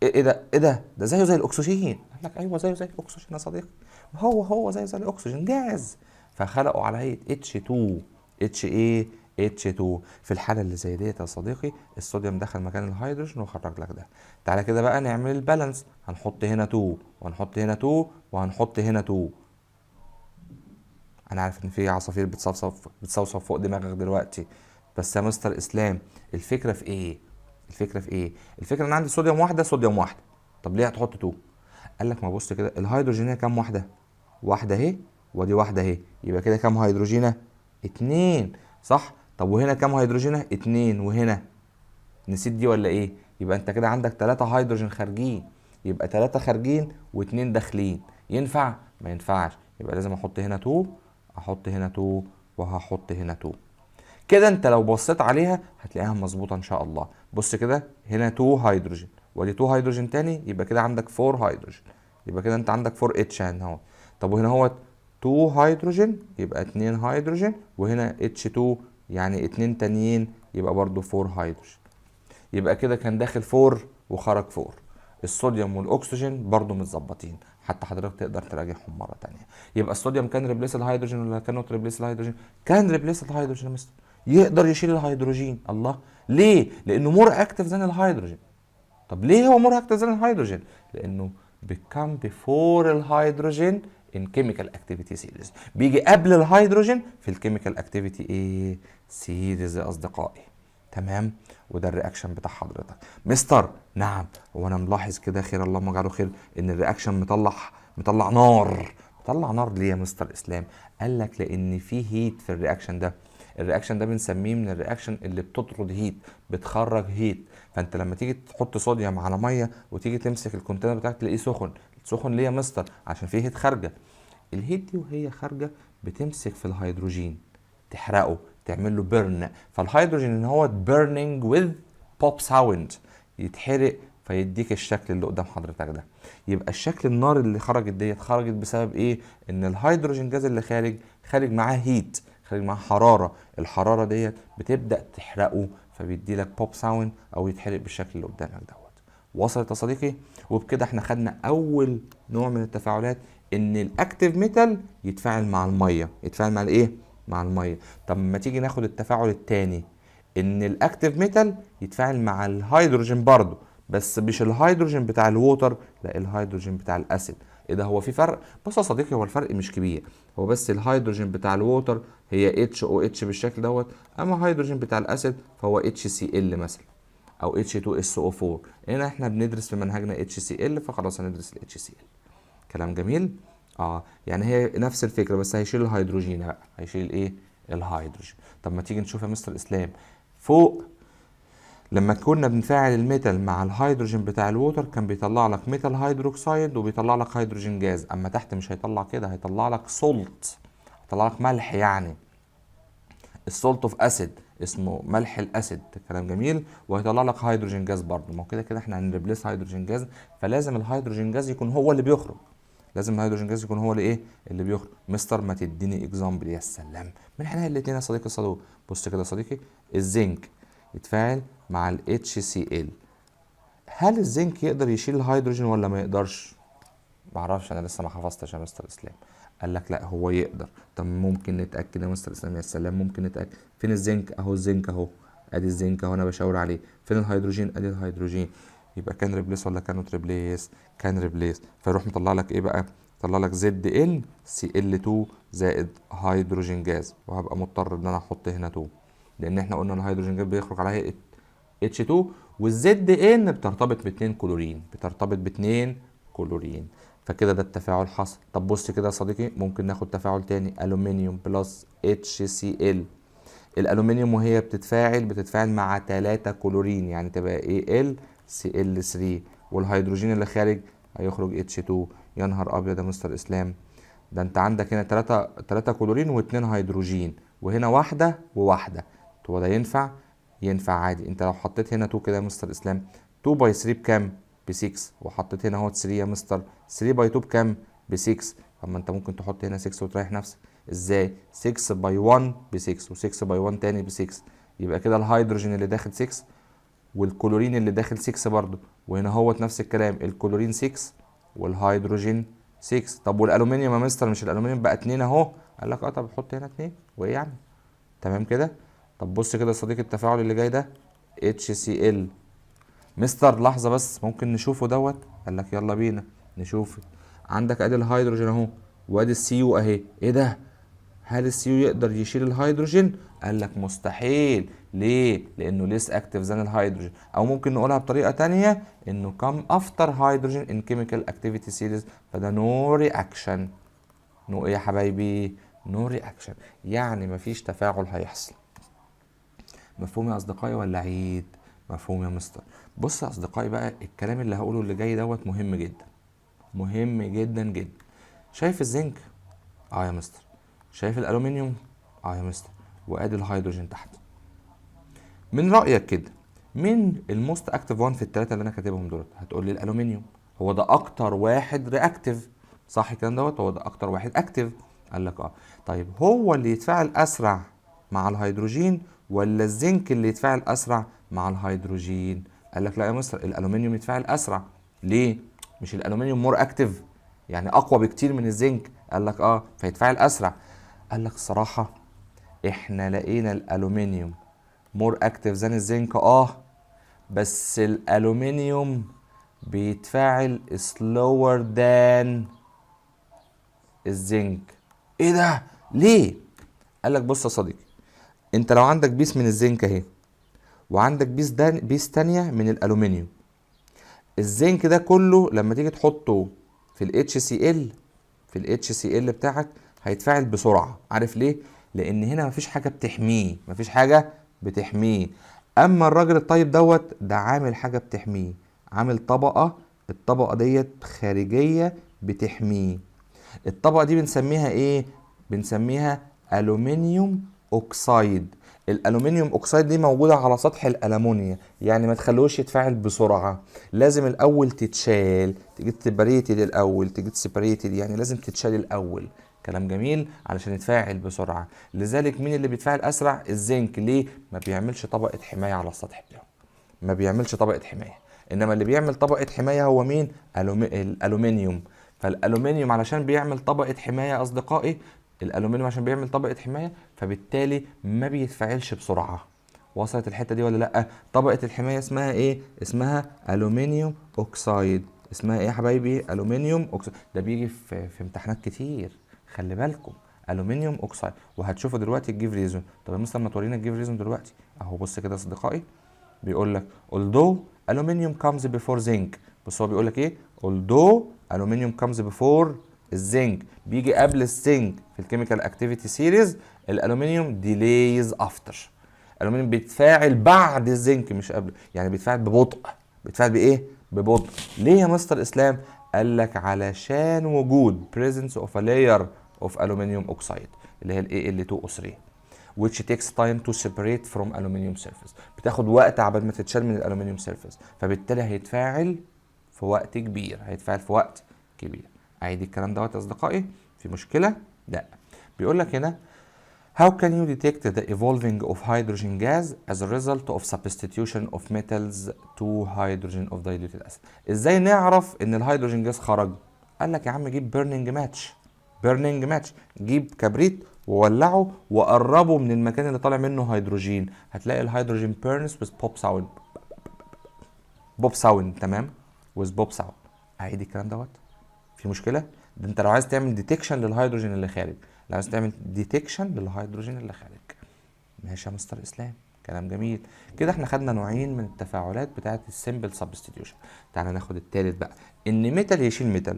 ايه ده؟ ايه ده؟ ده زيه زي الاكسجين. قال لك ايوه، زيه زي الاكسجين يا صديقي، ما هو هو زيه زي الاكسجين جاز، فخلقه على هيئة H2. H ايه؟ H2. في الحالة اللي زي ديت يا صديقي الصوديوم دخل مكان الهيدروجين وخرج لك ده. تعالى كده بقى نعمل ال balance. هنحط هنا 2 وهنحط هنا 2 وهنحط هنا 2. انا عارف ان في عصافير بتصفصف بتصوصف فوق دماغك دلوقتي، بس يا مستر اسلام الفكرة في ايه؟ الفكرة في ايه؟ الفكرة ان عندي صوديوم واحده، صوديوم واحده. طب ليه هتحط 2؟ قال لك ما بص كده، الهيدروجين هنا كام واحده؟ واحدة اهي ودي واحدة اهي، يبقى كده كام هيدروجينه؟ اتنين، صح؟ طب وهنا كام هيدروجينه؟ اتنين. وهنا نسيت دي ولا ايه؟ يبقى انت كده عندك تلاتة هيدروجين خارجين، يبقى تلاتة خارجين واتنين داخلين. ينفع؟ ما ينفعش. يبقى لازم احط هنا 2، احط هنا 2، وهحط هنا 2. كده انت لو بصيت عليها هتلاقيها مظبوطة ان شاء الله. بص كده، هنا 2 هيدروجين وادي 2 هيدروجين تاني، يبقى كده عندك 4 هيدروجين، يبقى كده انت عندك 4 H هنا اهو. طب وهنا هو 2 هيدروجين يبقى 2 هيدروجين، وهنا H 2 يعني 2 تانيين، يبقى برضو 4 هيدروجين. يبقى كده كان داخل 4 وخرج 4. الصوديوم والاكسجين برضو متظبطين، حتى حضرتك تقدر تراجعهم مرة تانية. يبقى الصوديوم كان ريبليس الهيدروجين ولا كانوت ريبليس الهيدروجين؟ كان ريبليس الهيدروجين يا مستر، يقدر يشيل الهيدروجين. الله، ليه؟ لانه more active than الهيدروجين. طب ليه هو more active than الهيدروجين؟ لانه become before الهيدروجين in chemical activity series، بيجي قبل الهيدروجين في ال chemical activity ايه؟ series يا اصدقائي. تمام؟ وده ال reaction بتاع حضرتك. مستر نعم، هو انا ملاحظ كده، خير اللهم اجعله خير، ان ال reaction مطلع نار. مطلع نار ليه يا مستر اسلام؟ قال لك لان في heat في ال reaction ده. ال reaction ده بنسميه من ال reaction اللي بتطرد heat، بتخرج heat. فانت لما تيجي تحط صوديوم على مية وتيجي تمسك ال container بتاعك تلاقيه سخن. سخن ليه يا مستر؟ عشان فيه heat خارجه. ال heat دي وهي خارجه بتمسك في الهيدروجين تحرقه، تعمل له burn. فالهيدروجين ان هو burning with pop sound، يتحرق فيديك الشكل اللي قدام حضرتك ده. يبقى الشكل النار اللي خرجت ديت خرجت بسبب ايه؟ ان الهيدروجين جاز اللي خارج، خارج معاه heat، خارج معاه حراره. الحرارة ديت بتبدا تحرقه فبيدي لك pop sound او يتحرق بالشكل اللي قدامك دوت. وصلت يا صديقي؟ وبكده احنا خدنا اول نوع من التفاعلات، ان ال active metal يتفاعل مع الميه. يتفاعل مع الايه؟ مع الميه. طب ما تيجي ناخد التفاعل الثاني، ان ال active metal يتفاعل مع الهيدروجين برضه، بس مش الهيدروجين بتاع ال water، لا، الهيدروجين بتاع ال acid. ايه ده؟ هو في فرق؟ بص يا صديقي، هو الفرق مش كبير، هو بس الهيدروجين بتاع ال water هي HOH بالشكل دوت، اما هيدروجين بتاع ال acid فهو HCl مثلا او H2SO4. هنا احنا بندرس في منهجنا HCl، فخلاص هندرس ال HCl. كلام جميل. يعني هي نفس الفكره، بس هيشيل الهيدروجين بقى. هيشيل الايه؟ الهيدروجين. طب ما تيجي نشوف يا مستر اسلام، فوق لما كنا بنفاعل ال metal مع الهيدروجين بتاع ال water كان بيطلع لك metal hydroxide وبيطلع لك hydrogen gas. اما تحت مش هيطلع كده، هيطلع لك salt، هيطلع لك ملح، يعني ال salt of acid، اسمه ملح ال acid. كلام جميل. وهيطلع لك hydrogen gas برضه. ما هو كده كده احنا هن replace hydrogen gas، فلازم ال hydrogen gas يكون هو اللي بيخرج. لازم ال hydrogen gas يكون هو اللي ايه؟ اللي بيخرج. مستر ما تديني example. يا سلام، من احنا الاثنين يا صديقي الصدوق. بص كده يا صديقي، الزنك يتفاعل مع ال HCl. هل الزنك يقدر يشيل الهيدروجين ولا ما يقدرش؟ معرفش، انا لسه ما حفظتش يا مستر اسلام. قال لك لا، هو يقدر. طب ممكن نتاكد يا مستر اسلام؟ يا سلام، ممكن نتاكد. فين الزنك؟ اهو الزنك اهو، ادي الزنك اهو، انا بشاور عليه. فين الهيدروجين؟ ادي الهيدروجين. يبقى كان ريبليس ولا كانوت ريبليس؟ كان ريبليس. فيروح مطلع لك ايه بقى؟ طلع لك ZnCl 2 زائد hydrogen gas، وهبقى مضطر ان انا احط هنا 2، لان احنا قلنا ال hydrogen gas بيخرج على هيئة H 2، وال Zn بترتبط باتنين كلورين، بترتبط باتنين كلورين. فكده ده التفاعل حصل. طب بص كده يا صديقي، ممكن ناخد تفاعل تاني، aluminium plus HCl. الالومنيوم وهي بتتفاعل بتتفاعل مع 3 كلورين، يعني تبقى AlCl 3، والهيدروجين اللي خارج هيخرج H 2. يا نهار ابيض يا مستر اسلام، ده انت عندك هنا 3 كلورين و2 هيدروجين، وهنا واحدة وواحده. هو ده ينفع؟ ينفع عادي. انت لو حطيت هنا 2 كده يا مستر اسلام، 2 by 3 بكام؟ ب 6. وحطيت هنا اهوت 3 يا مستر، 3 by 2 بكام؟ ب 6. طب ما انت ممكن تحط هنا 6 وتريح نفسك. ازاي؟ 6 by 1 ب 6، و6 by 1 تاني ب 6، يبقى كده الهيدروجين اللي داخل 6 والكلورين اللي داخل 6 برضه. وهنا هوت نفس الكلام، الكلورين 6 والهيدروجين 6. طب والالومنيوم يا مستر، مش الالومنيوم بقى 2 اهو؟ قال لك اه، طب حط هنا 2 وايه يعني. تمام كده. طب بص كده يا صديقي، التفاعل اللي جاي ده HCl. مستر لحظة بس، ممكن نشوفه دوت؟ قال لك يلا بينا نشوف. عندك ادي الهيدروجين اهو وادي ال Cu اهي. ايه ده؟ هل ال Cu يقدر يشيل الهيدروجين؟ قال لك مستحيل. ليه؟ لانه less active than الهيدروجين، او ممكن نقولها بطريقة تانية انه come after hydrogen in chemical activity series، فده no reaction. no ايه يا حبايبي؟ no reaction، يعني مفيش تفاعل هيحصل. مفهوم يا اصدقائي ولا عيد؟ مفهوم يا مستر. بص يا اصدقائي بقى، الكلام اللي هقوله اللي جاي دوت مهم جدا، مهم جدا جدا. شايف الزنك؟ اه يا مستر. شايف الالومنيوم؟ اه يا مستر. وادي الهيدروجين تحت. من رايك كده مين ال most active one في الثلاثة اللي انا كاتبهم دول؟ هتقول لي الالومنيوم، هو ده اكتر واحد reactive، صح الكلام دوت؟ هو ده اكتر واحد active. قال لك اه. طيب هو اللي يتفاعل اسرع مع الهيدروجين ولا الزنك اللي يتفاعل اسرع مع الهيدروجين؟ قال لك لا يا مستر، الالومنيوم يتفاعل اسرع. ليه؟ مش الالومنيوم more active، يعني اقوى بكتير من الزنك؟ قال لك اه، فيتفاعل اسرع. قال لك الصراحة احنا لقينا الالومنيوم more active than الزنك، اه، بس الالومنيوم بيتفاعل slower than الزنك. ايه ده؟ ليه؟ قال لك بص يا صديقي، انت لو عندك piece من الزنك اهي وعندك piece تانية من الالومنيوم، الزنك ده كله لما تيجي تحطه في ال HCl، في ال HCl بتاعك، هيتفاعل بسرعة. عارف ليه؟ لان هنا مفيش حاجة بتحميه، مفيش حاجة بتحميه. اما الراجل الطيب دوت ده عامل حاجة بتحميه، عامل طبقة، الطبقة ديت خارجية بتحميه. الطبقة دي بنسميها ايه؟ بنسميها aluminium oxide. ال aluminium oxide دي موجودة على سطح الالومنيا، يعني ما تخلوش يتفاعل بسرعة، لازم الاول تتشال، تيجي separated الاول، تيجي separated، يعني لازم تتشال الاول. كلام جميل، علشان يتفاعل بسرعة. لذلك مين اللي بيتفاعل اسرع؟ الزنك. ليه؟ ما بيعملش طبقة حماية على السطح بتاعه، ما بيعملش طبقة حماية. انما اللي بيعمل طبقة حماية هو مين؟ الالومنيوم. فالالومنيوم علشان بيعمل طبقة حماية يا اصدقائي، الالومنيوم عشان بيعمل طبقة حماية فبالتالي ما بيتفاعلش بسرعة. وصلت الحتة دي ولا لا؟ طبقة الحماية اسمها ايه؟ اسمها aluminium oxide. اسمها ايه يا حبايبي؟ aluminium oxide. ده بيجي في امتحانات كتير، خلي بالكم، aluminium oxide. وهتشوفوا دلوقتي ال give reason. طب يا مستر ما تورينا ال give reason دلوقتي. اهو بص كده يا اصدقائي، بيقول لك although aluminum comes before zinc. بص هو بيقول لك ايه؟ although aluminum comes before الزنك، بيجي قبل الزنك في ال chemical activity series، ال aluminium delays after. الالومنيوم بيتفاعل بعد الزنك مش قبل، يعني بيتفاعل ببطء. بيتفاعل بايه؟ ببطء. ليه يا مستر اسلام؟ قال لك علشان وجود presence of a layer of aluminum oxide اللي هي ال Al2O3 which takes time to separate from aluminum surface. بتاخد وقت عبال ما تتشال من ال aluminium surface، فبالتالي هيتفاعل في وقت كبير، هيتفاعل في وقت كبير. اعيد الكلام دوت يا اصدقائي، في مشكلة؟ لا. بيقول لك هنا How can you detect the evolving of hydrogen gas as a result of substitution of metals to hydrogen of diluted acid؟ ازاي نعرف ان ال hydrogen gas خرج؟ قال لك يا عم جيب burning match، burning match، جيب كبريت وولعه وقربه من المكان اللي طالع منه هيدروجين، هتلاقي ال hydrogen burns with pop sound. pop sound. تمام، with pop sound. اعيد الكلام دوت، في مشكله؟ ده انت لو عايز تعمل detection للهيدروجين اللي خارج، لو عايز تعمل detection للهيدروجين اللي خارج. ماشي يا مستر اسلام، كلام جميل. كده احنا خدنا نوعين من التفاعلات بتاعه ال simple substitution. تعالى ناخد التالت بقى، ان metal يشيل metal.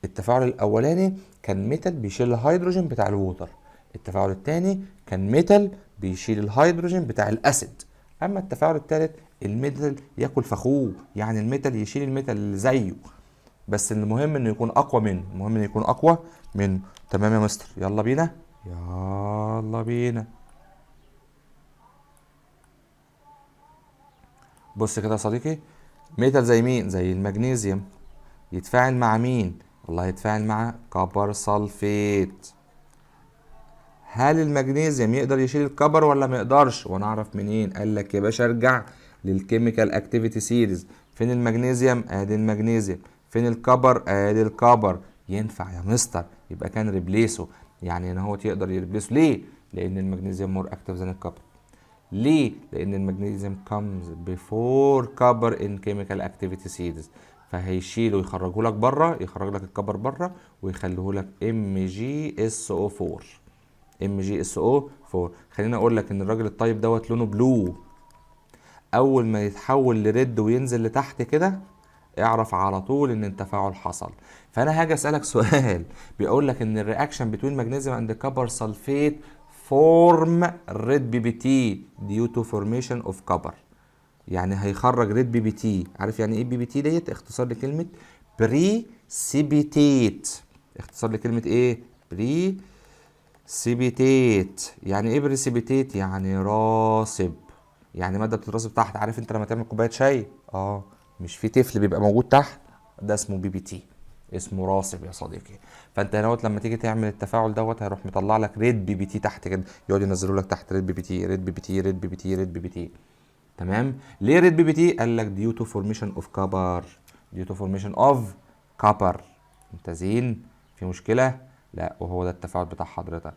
التفاعل الاولاني كان metal بيشيل الهيدروجين بتاع ال water، التفاعل الثاني كان metal بيشيل الهيدروجين بتاع ال acid. اما التفاعل الثالث ال metal ياكل فخوه، يعني ال metal يشيل ال metal اللي زيه، بس المهم انه يكون اقوى منه، المهم انه يكون اقوى منه. تمام يا مستر، يلا بينا يلا بينا. بص كده يا صديقي، metal زي مين؟ زي المغنيسيوم. يتفاعل مع مين؟ والله يتفاعل مع copper sulfate. هل المغنيسيوم يقدر يشيل ال copper ولا ما يقدرش؟ وانا اعرف منين؟ قال لك يا باشا ارجع لل chemical activity series. فين المغنيسيوم؟ ادي المغنيسيوم. فين ال copper؟ ادي ال copper. ينفع يا مستر، يبقى can replace ه، يعني ان هو يقدر ي replace ه. ليه؟ لان المغنيسيوم more active than ال copper. ليه؟ لان المغنيسيوم comes before copper in chemical activity series، فهيشيله ويخرجه لك بره، يخرج لك ال copper بره ويخليه لك ام جي اس او 4، ام جي اس او 4. خليني اقول لك ان الراجل الطيب دوت لونه blue، اول ما يتحول ل red وينزل لتحت كده اعرف على طول ان التفاعل حصل. فانا هاجي اسالك سؤال بيقول لك ان ال reaction between magnesium and copper sulfate form red ppt due to formation of copper، يعني هيخرج red ppt. عارف يعني ايه ppt ديت؟ اختصار لكلمه precipitate. اختصار لكلمه ايه؟ precipitate. يعني ايه precipitate؟ يعني راسب، يعني ماده بتترسب تحت. عارف انت لما تعمل كوبايه شاي، مش في تفل بيبقى موجود تحت؟ ده اسمه ppt، اسمه راسب يا صديقي. فانت هنا لما تيجي تعمل التفاعل دوت هيروح مطلع لك red ppt تحت كده، يقعد ينزله لك تحت red ppt، red ppt، red ppt، red ppt. تمام. ليه red ppt؟ قال لك due to formation of copper، due to formation of copper. ممتازين؟ في مشكله؟ لا. وهو ده التفاعل بتاع حضرتك.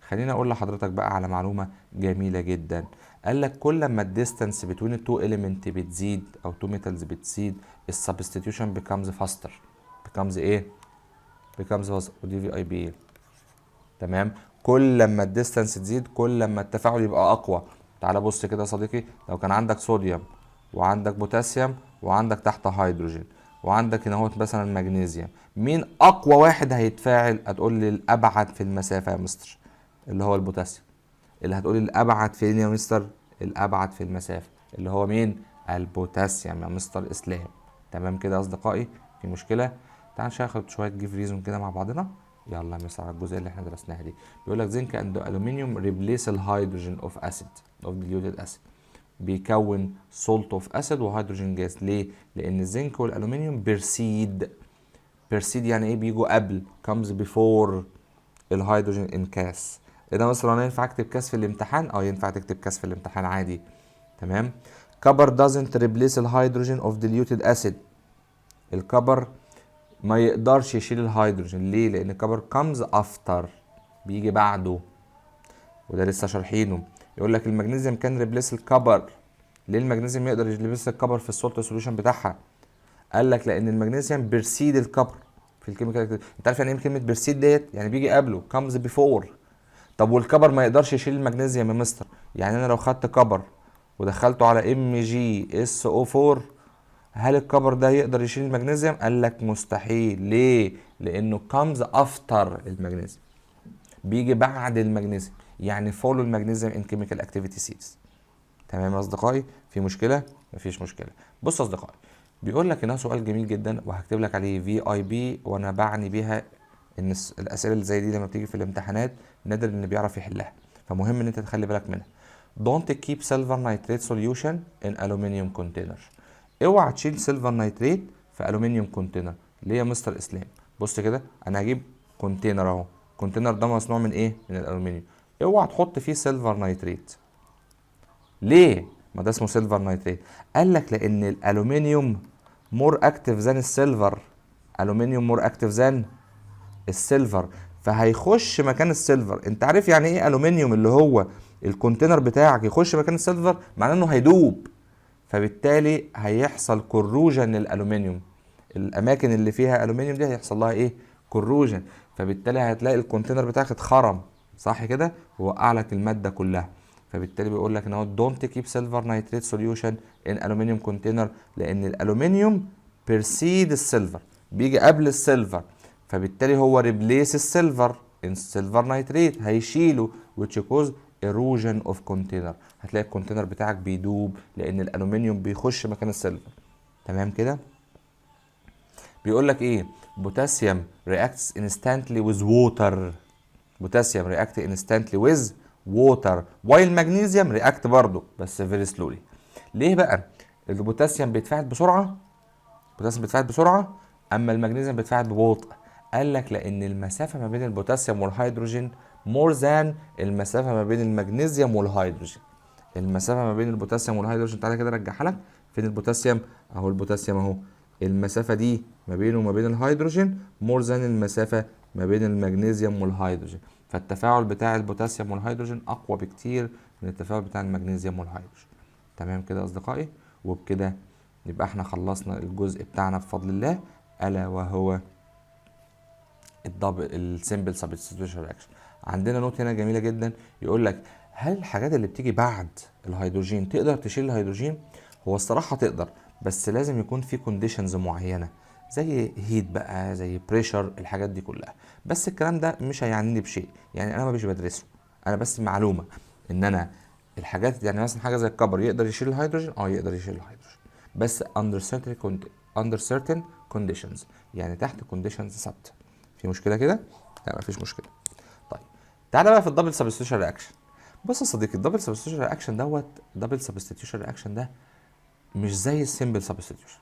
خليني اقول لحضرتك بقى على معلومه جميله جدا. قال لك كل ما ال distance between ال two element بتزيد او two metals بتزيد، ال substitution becomes faster. becomes ايه؟ becomes faster. ودي VIP. تمام. كل لما ال distance تزيد كل لما التفاعل يبقى اقوى. تعال بص كده يا صديقي، لو كان عندك صوديوم وعندك بوتاسيوم وعندك تحت هيدروجين وعندك هنا اهوت مثلا مغنيسيوم، مين اقوى واحد هيتفاعل؟ هتقول لي الابعد في المسافه يا مستر، اللي هو البوتاسيوم. اللي هتقول لي الابعد فين يا مستر؟ الابعد في المسافه اللي هو مين؟ البوتاسيوم يا مستر اسلام. تمام كده يا اصدقائي؟ في مشكله؟ تعال ناخد شويه give reason كده مع بعضنا. يلا يا مستر على الجزئيه اللي احنا درسناها دي. بيقول لك zinc and aluminium replace الهيدروجين of acid of diluted acid، بيكون salt of acid وهيدروجين جاز. ليه؟ لان الزنك والالومنيوم precede. precede يعني ايه؟ بيجوا قبل، comes before الهيدروجين in CAS. ايه ده مثلا انا ينفع اكتب CAS في الامتحان؟ ينفع تكتب CAS في الامتحان عادي. تمام. copper doesn't replace الهيدروجين of diluted acid. ال copper ما يقدرش يشيل الهيدروجين. ليه؟ لان ال copper comes after، بيجي بعده، وده لسه شارحينه. يقول لك المغنيسيوم can replace ال copper. ليه المغنيسيوم يقدر ي replace ال copper في ال salt solution بتاعها؟ قال لك لان المغنيسيوم precede ال copper في ال chemical. انت عارف يعني ايه كلمه precede ديت؟ يعني بيجي قبله، comes before. طب وال copper ما يقدرش يشيل المغنيسيوم يا مستر؟ يعني انا لو خدت copper ودخلته على MgSO 4، هل ال copper ده يقدر يشيل المغنيسيوم؟ قال لك مستحيل. ليه؟ لانه comes after المغنيسيوم، بيجي بعد المغنيسيوم، يعني follow المغنيسيوم in chemical activity series. تمام يا اصدقائي؟ في مشكله؟ مفيش مشكله. بص يا اصدقائي، بيقول لك انها سؤال جميل جدا وهكتب لك عليه VIP، وانا بعني بيها ان الاسئله اللي زي دي لما بتيجي في الامتحانات نادر ان بيعرف يحلها، فمهم ان انت تخلي بالك منها. Don't keep silver nitrate solution in aluminum container. اوعى تشيل silver nitrate في aluminum container. ليه يا مستر اسلام؟ بص كده، انا هجيب container اهو، ال container ده مصنوع من ايه؟ من الالومنيوم. اوعى تحط فيه silver nitrate. ليه؟ ما ده اسمه silver nitrate. قال لك لان الالومنيوم more active than ال silver، aluminium more active than ال silver، فهيخش مكان ال silver. انت عارف يعني ايه الومنيوم اللي هو ال container بتاعك يخش مكان ال silver؟ معناه انه هيدوب. فبالتالي هيحصل corrosion للالومنيوم. الاماكن اللي فيها الومنيوم دي هيحصل لها ايه؟ corrosion. فبالتالي هتلاقي ال container بتاعك اتخرم، صح كده؟ ووقع لك المادة كلها. فبالتالي بيقول لك ان هو don't keep silver nitrate solution in aluminum container، لان الالومنيوم precede ال silver، بيجي قبل ال silver، فبالتالي هو replace ال silver in silver nitrate، هيشيله، which cause erosion of container. هتلاقي ال container بتاعك بيدوب لان الالومنيوم بيخش مكان ال silver. تمام كده؟ بيقول لك ايه؟ potassium reacts instantly with water، potassium react instantly with water while magnesium react برضه بس very slowly. ليه بقى البوتاسيوم بيتفاعل بسرعه؟ البوتاسيوم بيتفاعل بسرعة اما المغنيسيوم بيتفاعل ببطء. قال لك لان المسافة ما بين البوتاسيوم والهيدروجين more than المسافة ما بين المغنيسيوم والهيدروجين. المسافة ما بين البوتاسيوم والهيدروجين، تعالى كده ارجعها لك. فين البوتاسيوم؟ اهو البوتاسيوم اهو. المسافة دي ما بينه وما بين الهيدروجين more than المسافة ما بين المغنيسيوم والهيدروجين، فالتفاعل بتاع البوتاسيوم والهيدروجين اقوى بكتير من التفاعل بتاع المغنيسيوم والهيدروجين. تمام كده يا اصدقائي؟ وبكده يبقى احنا خلصنا الجزء بتاعنا بفضل الله، الا وهو ال double ال simple substitution reaction. عندنا note هنا جميلة جدا، يقول لك هل الحاجات اللي بتيجي بعد الهيدروجين تقدر تشيل الهيدروجين؟ هو الصراحة تقدر، بس لازم يكون في conditions معينه، زي heat بقى، زي pressure، الحاجات دي كلها. بس الكلام ده مش هيعنيني بشيء، يعني انا ما مش بدرسه، انا بس معلومة ان انا الحاجات، يعني مثلا حاجة زي ال copper يقدر يشيل الهيدروجين، يقدر يشيل الهيدروجين بس under certain conditions، يعني تحت conditions ثابته. في مشكلة كده؟ لا، مفيش مشكله. طيب، تعالى بقى في ال double substitution reaction. بص يا صديقي، ال double substitution reaction دوت، double substitution reaction ده مش زي ال simple substitution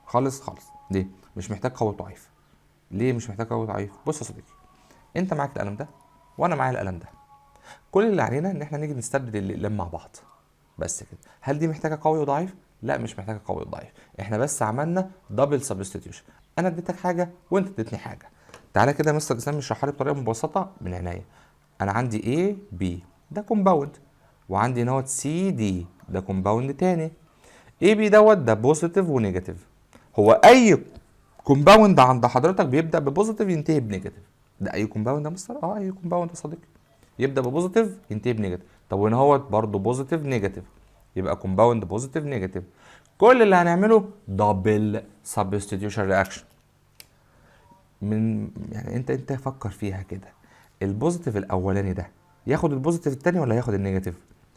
خالص خالص. ليه؟ مش محتاج قوي ضعيف. ليه مش محتاج قوي ضعيف؟ بص يا صديقي، انت معاك القلم ده وانا معايا القلم ده، كل اللي علينا ان احنا نيجي نستبدل الاقلام مع بعض بس كده. هل دي محتاجه قوي وضعيف؟ لا، مش محتاجه قوي وضعيف. احنا بس عملنا double substitution، انا اديتك حاجة وانت اديتني حاجه. تعالى كده مستر اسلام يشرحها لي بطريقة مبسطه. من عينيا. انا عندي A B ده compound، وعندي note C D ده compound تاني. A B دوت ده positive و negative. هو اي compound عند حضرتك بيبدا ب positive ينتهي ب negative. ده اي compound يا مستر؟ اه، اي compound يا صديقي يبدا ب positive ينتهي ب negative. طب وهنا هو برضه positive negative، يبقى compound positive negative. كل اللي هنعمله double substitution reaction. من يعني انت فكر فيها كده، ال positive الاولاني ده ياخد ال positive التاني ولا ياخد ال negative؟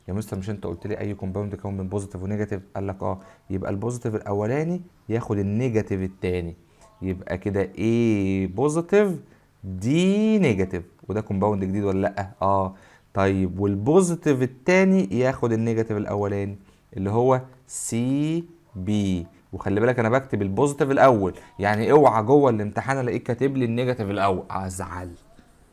يا مستر مش انت قلت لي اي compound يكون من positive و negative؟ قال لك اه، يبقى ال positive الاولاني ياخد ال negative التاني، يبقى كده A positive D negative، وده compound جديد ولا لا؟ اه. طيب، وال positive التاني ياخد ال negative الاولاني اللي هو C B. وخلي بالك، انا بكتب ال positive الاول، يعني اوعى جوه الامتحان الاقيك كاتب لي ال negative الاول، ازعل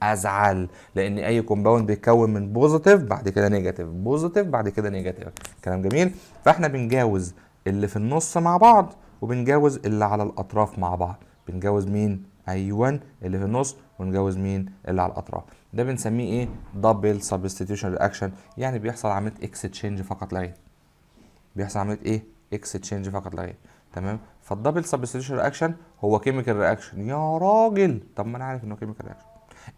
ازعل، لان اي compound بيتكون من positive بعد كده negative، positive بعد كده negative. كلام جميل. فاحنا بنجاوز اللي في النص مع بعض وبنجاوز اللي على الاطراف مع بعض. بنجاوز مين؟ ايوه، اللي في النص، ونجاوز مين؟ اللي على الاطراف. ده بنسميه ايه؟ double substitution reaction، يعني بيحصل عملية exchange فقط لا غير. بيحصل عملية ايه؟ exchange فقط لا غير. تمام؟ فال double substitution reaction هو chemical reaction. يا راجل، طب ما انا عارف انه chemical reaction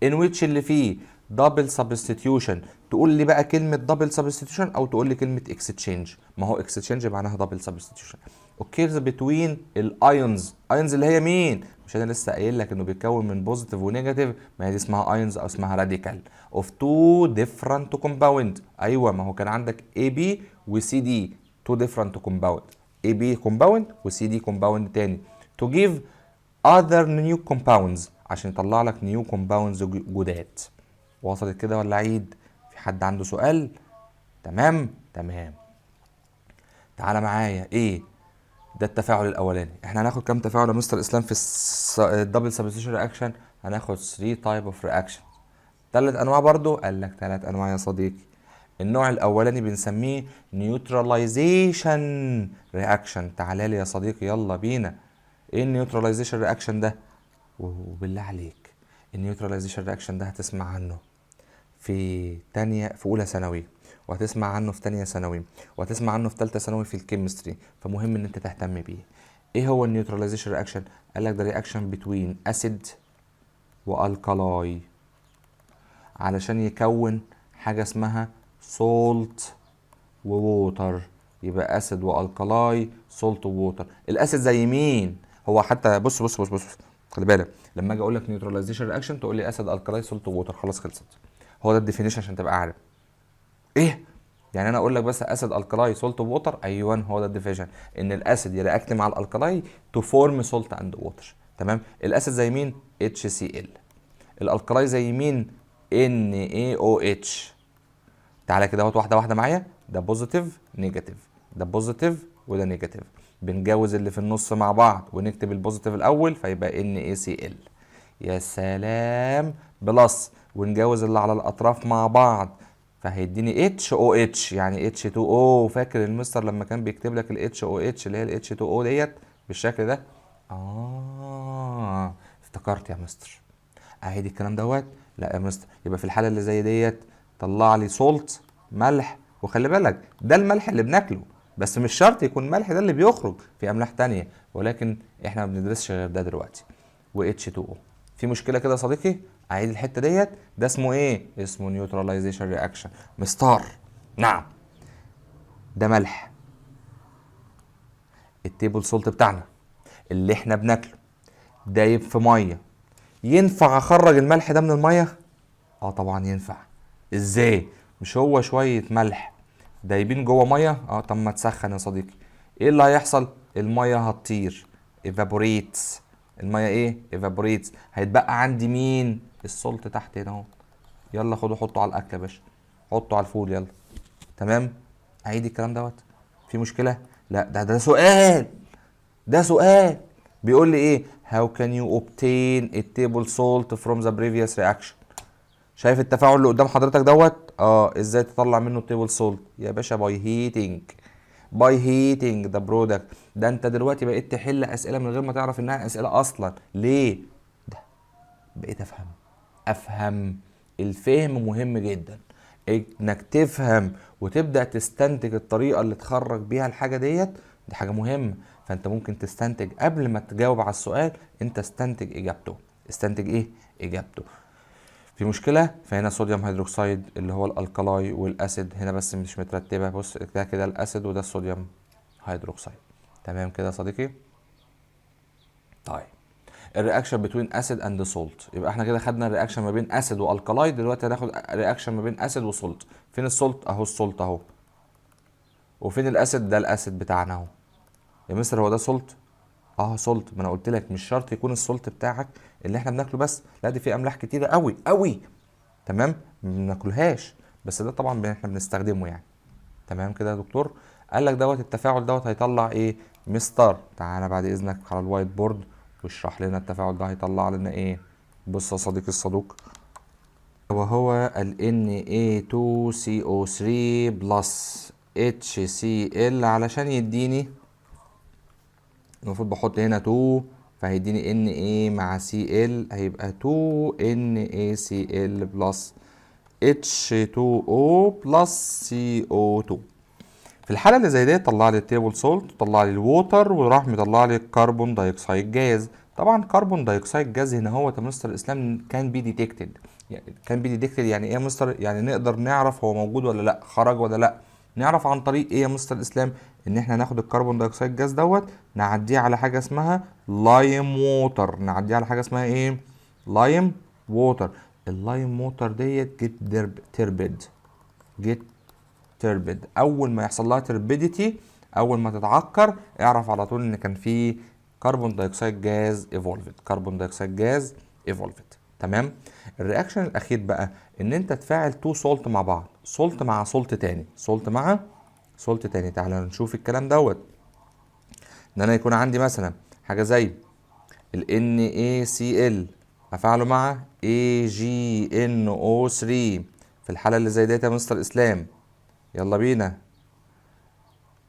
in which اللي فيه double substitution. تقول لي بقى كلمة double substitution او تقول لي كلمة exchange، ما هو exchange معناها double substitution، occurs between ال ions. ions اللي هي مين؟ مش انا لسه قايل لك انه بيتكون من positive و negative؟ ما هي دي اسمها ions او اسمها radical of two different compound. ايوه، ما هو كان عندك A B و C D، two different compound، A B compound و C D compound تاني، to give other new compounds، عشان يطلع لك new compounds جداد. وصلت كده ولا عيد؟ في حد عنده سؤال؟ تمام. تعالى معايا، ايه ده؟ التفاعل الاولاني. احنا هناخد كام تفاعل يا مستر اسلام في ال double substitution reaction؟ هناخد 3 type of reaction، ثلاث انواع برضو. قال لك ثلاث انواع يا صديقي. النوع الاولاني بنسميه neutralization reaction. تعالى لي يا صديقي، يلا بينا. ايه ال neutralization reaction ده؟ وبالله عليك، ال neutralization reaction ده هتسمع عنه في في تانية، في اولى ثانوي، وهتسمع عنه في تانية ثانوي، وهتسمع عنه في تالتة ثانوي في ال chemistry، فمهم ان انت تهتم بيه. ايه هو ال neutralization reaction؟ قال لك ده reaction between acid و alkali علشان يكون حاجة اسمها salt و water. يبقى acid و alkali، salt و water. ال acid زي مين؟ هو حتى بص بص بص بص، خلي بالك، لما اجي اقول لك neutralization reaction تقول لي acid alkali salt water، خلاص خلصت. هو ده ال definition عشان تبقى عارف. ايه يعني؟ انا اقول لك بس acid alkali salt water. ايوه، هو ده ال definition، ان ال acid ي react مع ال alkali to form salt and water. تمام؟ ال acid زي مين؟ HCl. ال alkali زي مين؟ NaOH. تعالى كده اهوت واحدة واحدة معايا. ده positive، negative، ده positive وده negative. بنجوز اللي في النص مع بعض ونكتب ال positive الاول، فيبقى NaCl، يا سلام، plus، ونجوز اللي على الاطراف مع بعض فهيديني HOH، يعني H2O. فاكر المستر لما كان بيكتب لك ال HOH اللي هي ال H2O ديت بالشكل ده؟ اه، افتكرت يا مستر. اعيد الكلام دوت؟ لا يا مستر. يبقى في الحالة اللي زي ديت طلع لي salt، ملح، وخلي بالك ده الملح اللي بناكله، بس مش شرط يكون الملح ده اللي بيخرج، في املاح تانية، ولكن احنا ما بندرسش غير ده دلوقتي، و H2O. في مشكلة كده يا صديقي؟ اعيد الحتة ديت؟ ده اسمه ايه؟ اسمه neutralization reaction. مستر، نعم. ده ملح، ال table salt بتاعنا اللي احنا بناكله، دايب في ميه. ينفع اخرج الملح ده من الميه؟ اه طبعا ينفع. ازاي؟ مش هو شوية ملح دايبين جوه ميه؟ اه، طب ما تسخن يا صديقي، ايه اللي هيحصل؟ المية هتطير، evaporates. المية ايه؟ evaporates. هيتبقى عندي مين؟ ال salt تحت هنا اهو. يلا خده حطه على الاكل يا باشا، حطه على الفول، يلا. تمام؟ اعيد الكلام دوت؟ في مشكله؟ لا. ده سؤال، ده سؤال بيقول لي ايه؟ how can you obtain a table salt from the previous reaction؟ شايف التفاعل اللي قدام حضرتك دوت؟ اه، ازاي تطلع منه ال table salt يا باشا؟ by heating، by heating the product. ده انت دلوقتي بقيت تحل اسئلة من غير ما تعرف انها اسئلة اصلا. ليه؟ ده بقيت افهم. افهم، الفهم مهم جدا، انك تفهم وتبدا تستنتج الطريقة اللي تخرج بيها الحاجة ديت، دي حاجة مهمه. فانت ممكن تستنتج قبل ما تجاوب على السؤال، انت استنتج اجابته. استنتج ايه؟ اجابته. في مشكله؟ فهنا sodium hydroxide اللي هو ال alkali وال acid هنا، بس مش مترتبه. بص، ده كده ال acid وده ال sodium hydroxide. تمام كده يا صديقي؟ طيب، ال reaction between acid and salt. يبقى احنا كده خدنا ال reaction ما بين acid و alkali، دلوقتي هناخد reaction ما بين acid و salt. فين ال salt؟ اهو ال salt اهو. وفين ال acid؟ ده ال acid بتاعنا اهو. يا مستر هو ده salt؟ اه salt. ما انا قلت لك مش شرط يكون ال salt بتاعك اللي احنا بناكله بس، لا، دي في املاح كتيرة قوي قوي، تمام، ما بناكلهاش، بس ده طبعا احنا بنستخدمه يعني. تمام كده يا دكتور؟ قال لك دوت التفاعل دوت هيطلع ايه؟ مستر تعالى بعد اذنك على ال white board واشرح لنا التفاعل ده هيطلع لنا ايه. بص يا صديقي الصدوق، وهو ال Na2CO3 plus HCl علشان يديني، المفروض بحط هنا 2، فهيديني Na مع Cl، هيبقى 2 NaCl plus H2O plus CO2. في الحالة اللي زي دي طلع لي ال table salt، طلع لي ال water، وراح مطلع لي ال carbon dioxide gas. طبعا carbon dioxide gas هنا هو يا مستر اسلام can be detected. يعني can be detected يعني ايه يا مستر؟ يعني نقدر نعرف هو موجود ولا لا، خرج ولا لا. نعرف عن طريق ايه يا مستر اسلام؟ ان احنا ناخد ال carbon dioxide gas دوت نعديه على حاجة اسمها lime water. نعديه على حاجة اسمها ايه؟ lime water. ال lime water ديت get turbid، get turbid. اول ما يحصل لها turbidity، اول ما تتعكر، اعرف على طول ان كان في carbon dioxide gas evolved، carbon dioxide gas evolved. تمام؟ ال reaction الاخير بقى ان انت تفاعل two salt مع بعض، salt مع salt تاني، salt مع salt تاني. تعالى نشوف الكلام دوت. ان انا يكون عندي مثلا حاجة زي ال NaCl افعله مع AgNO3. في الحالة اللي زي ديت يا مستر اسلام، يلا بينا،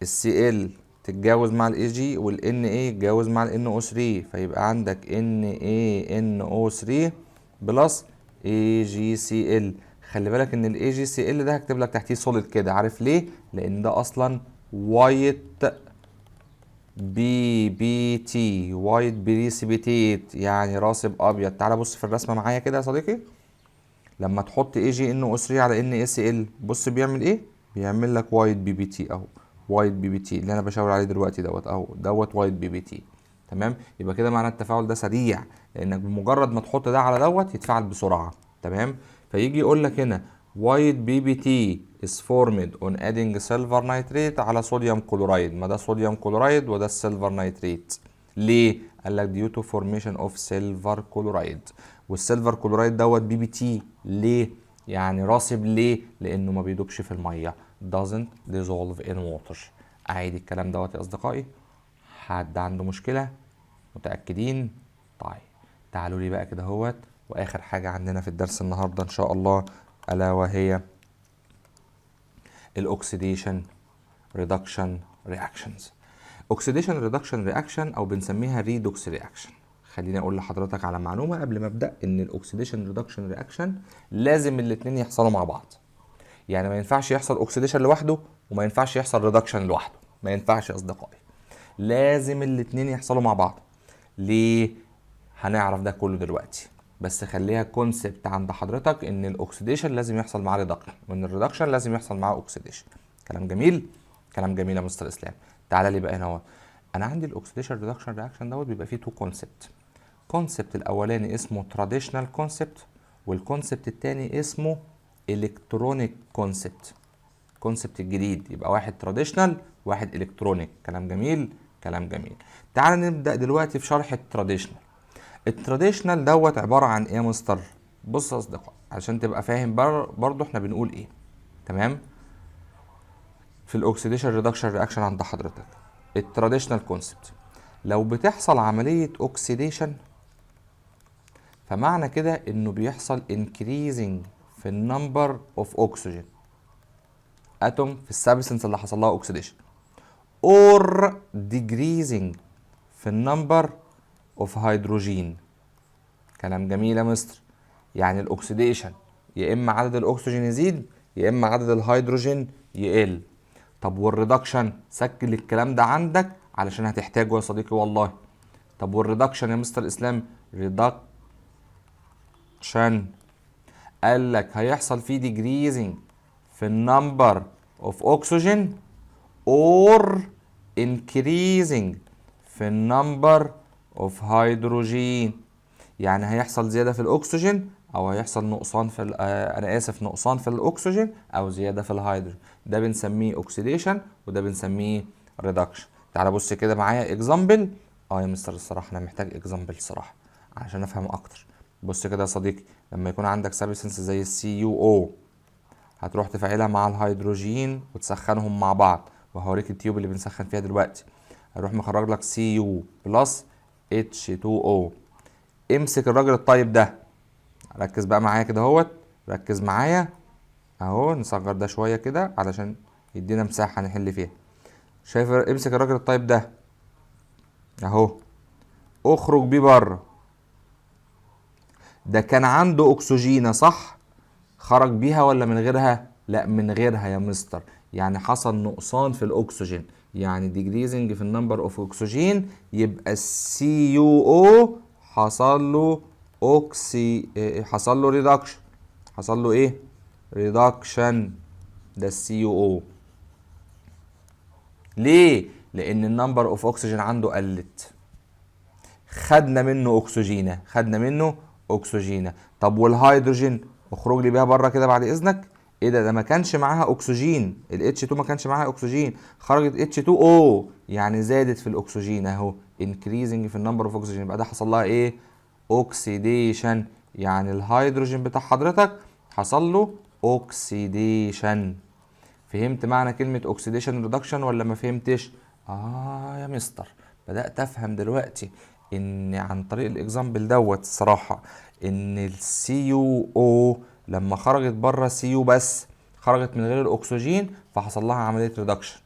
ال Cl تتجاوز مع ال Ag وال Na يتجاوز مع ال NO3، فيبقى عندك NaNO3 plus AgCl. خلي بالك ان ال AgCl ده هكتب لك تحتيه solid كده، عارف ليه؟ لان ده اصلا white ppt، white precipitate، يعني راسب ابيض. تعالى بص في الرسمة معايا كده يا صديقي، لما تحط اي جي ان او 3 على ان اي سي ال، بص بيعمل ايه؟ بيعمل لك white ppt اهو، white ppt اللي انا بشاور عليه دلوقتي دوت اهو، دوت white ppt. تمام، يبقى كده معنى التفاعل ده سريع، لانك بمجرد ما تحط ده على دوت يتفاعل بسرعه. تمام، فيجي يقول لك هنا white ppt is formed on adding silver nitrate على sodium chloride. ما ده sodium chloride وده ال silver nitrate. ليه؟ قال لك due to formation of silver chloride. وال silver chloride دوت ppt ليه؟ يعني راسب ليه؟ لانه ما بيدوبش في الميه، doesn't dissolve in water. اعيد الكلام دوت يا اصدقائي، حد عنده مشكله؟ متاكدين؟ طيب تعالوا لي بقى كده اهوت، واخر حاجة عندنا في الدرس النهارده ان شاء الله، الا وهي ال oxidation reduction reactions. oxidation reduction reaction او بنسميها redox reaction. خليني اقول لحضرتك على معلومة قبل ما ابدا، ان ال oxidation reduction reaction لازم الاثنين يحصلوا مع بعض. يعني ما ينفعش يحصل oxidation لوحده وما ينفعش يحصل reduction لوحده، ما ينفعش يا اصدقائي، لازم الاثنين يحصلوا مع بعض. ليه؟ هنعرف ده كله دلوقتي، بس خليها concept عند حضرتك ان ال oxidation لازم يحصل معاه reduction، وان ال reduction لازم يحصل معاه oxidation. كلام جميل، كلام جميل يا مستر اسلام. تعالى لي بقى هنا اهو، انا عندي ال oxidation reduction reaction دوت بيبقى فيه two concept. concept الاولاني اسمه traditional concept، وال concept الثاني اسمه electronic concept. concept الجديد يبقى واحد traditional، واحد electronic. كلام جميل، كلام جميل. تعال نبدا دلوقتي في شرح ال traditional. ال traditional دوت عبارة عن ايه يا مستر؟ بص يا اصدقاء عشان تبقى فاهم برضو احنا بنقول ايه. تمام، في ال oxidation reduction reaction عند حضرتك ال traditional concept لو بتحصل عملية oxidation، فمعنى كده انه بيحصل increasing في ال number of oxygen atom في ال substance اللي حصل لها oxidation، or decreasing في ال number of hydrogen. كلام جميل يا مستر. يعني ال oxidation يا اما عدد الاكسجين يزيد يا اما عدد الهيدروجين يقل. طب وال reduction؟ سجل الكلام ده عندك علشان هتحتاجه يا صديقي والله. طب وال reduction يا مستر اسلام؟ reduction قال لك هيحصل فيه decreasing في ال number of oxygen or increasing في ال number of hydrogen. يعني هيحصل زيادة في الأكسجين أو هيحصل نقصان في أنا آسف، نقصان في الأكسجين أو زيادة في الهيدروجين. ده بنسميه oxidation وده بنسميه reduction. تعال بص كده معايا example. يا مستر الصراحة أنا محتاج example الصراحة عشان أفهم أكتر. بص كده يا صديقي، لما يكون عندك substance زي ال CuO هتروح تفاعلها مع الهيدروجين وتسخنهم مع بعض، وهوريك ال tube اللي بنسخن فيها دلوقتي. هيروح مخرج لك Cu plus H2O. امسك الراجل الطيب ده، ركز بقى معايا كده اهوت، ركز معايا اهو، نصغر ده شوية كده علشان يدينا مساحة نحل فيها. شايف؟ امسك الراجل الطيب ده اهو، اخرج بيه بره. ده كان عنده اكسجينه صح؟ خرج بيها ولا من غيرها؟ لا من غيرها يا مستر. يعني حصل نقصان في الاكسجين، يعني decreasing في ال number of oxygen، يبقى ال CuO حصل له oxi حصل له reduction. حصل له ايه؟ reduction. ده ال CuO. ليه؟ لان ال number of oxygen عنده قلت، خدنا منه اكسجينه، خدنا منه اكسجينه. طب والهيدروجين؟ اخرج لي بيها بره كده بعد اذنك. ايه ده؟ ده ما كانش معاها اكسجين، ال H2 ما كانش معاها اكسجين، خرجت H2O، يعني زادت في الاكسجين اهو، increasing في ال number of oxygen. يبقى ده حصل لها ايه؟ oxidation. يعني الهيدروجين بتاع حضرتك حصل له oxidation. فهمت معنى كلمة oxidation reduction ولا ما فهمتش؟ اه يا مستر بدأت افهم دلوقتي ان عن طريق ال example دوت الصراحة ان ال CuO لما خرجت بره Cu بس، خرجت من غير الاكسجين، فحصل لها عملية reduction،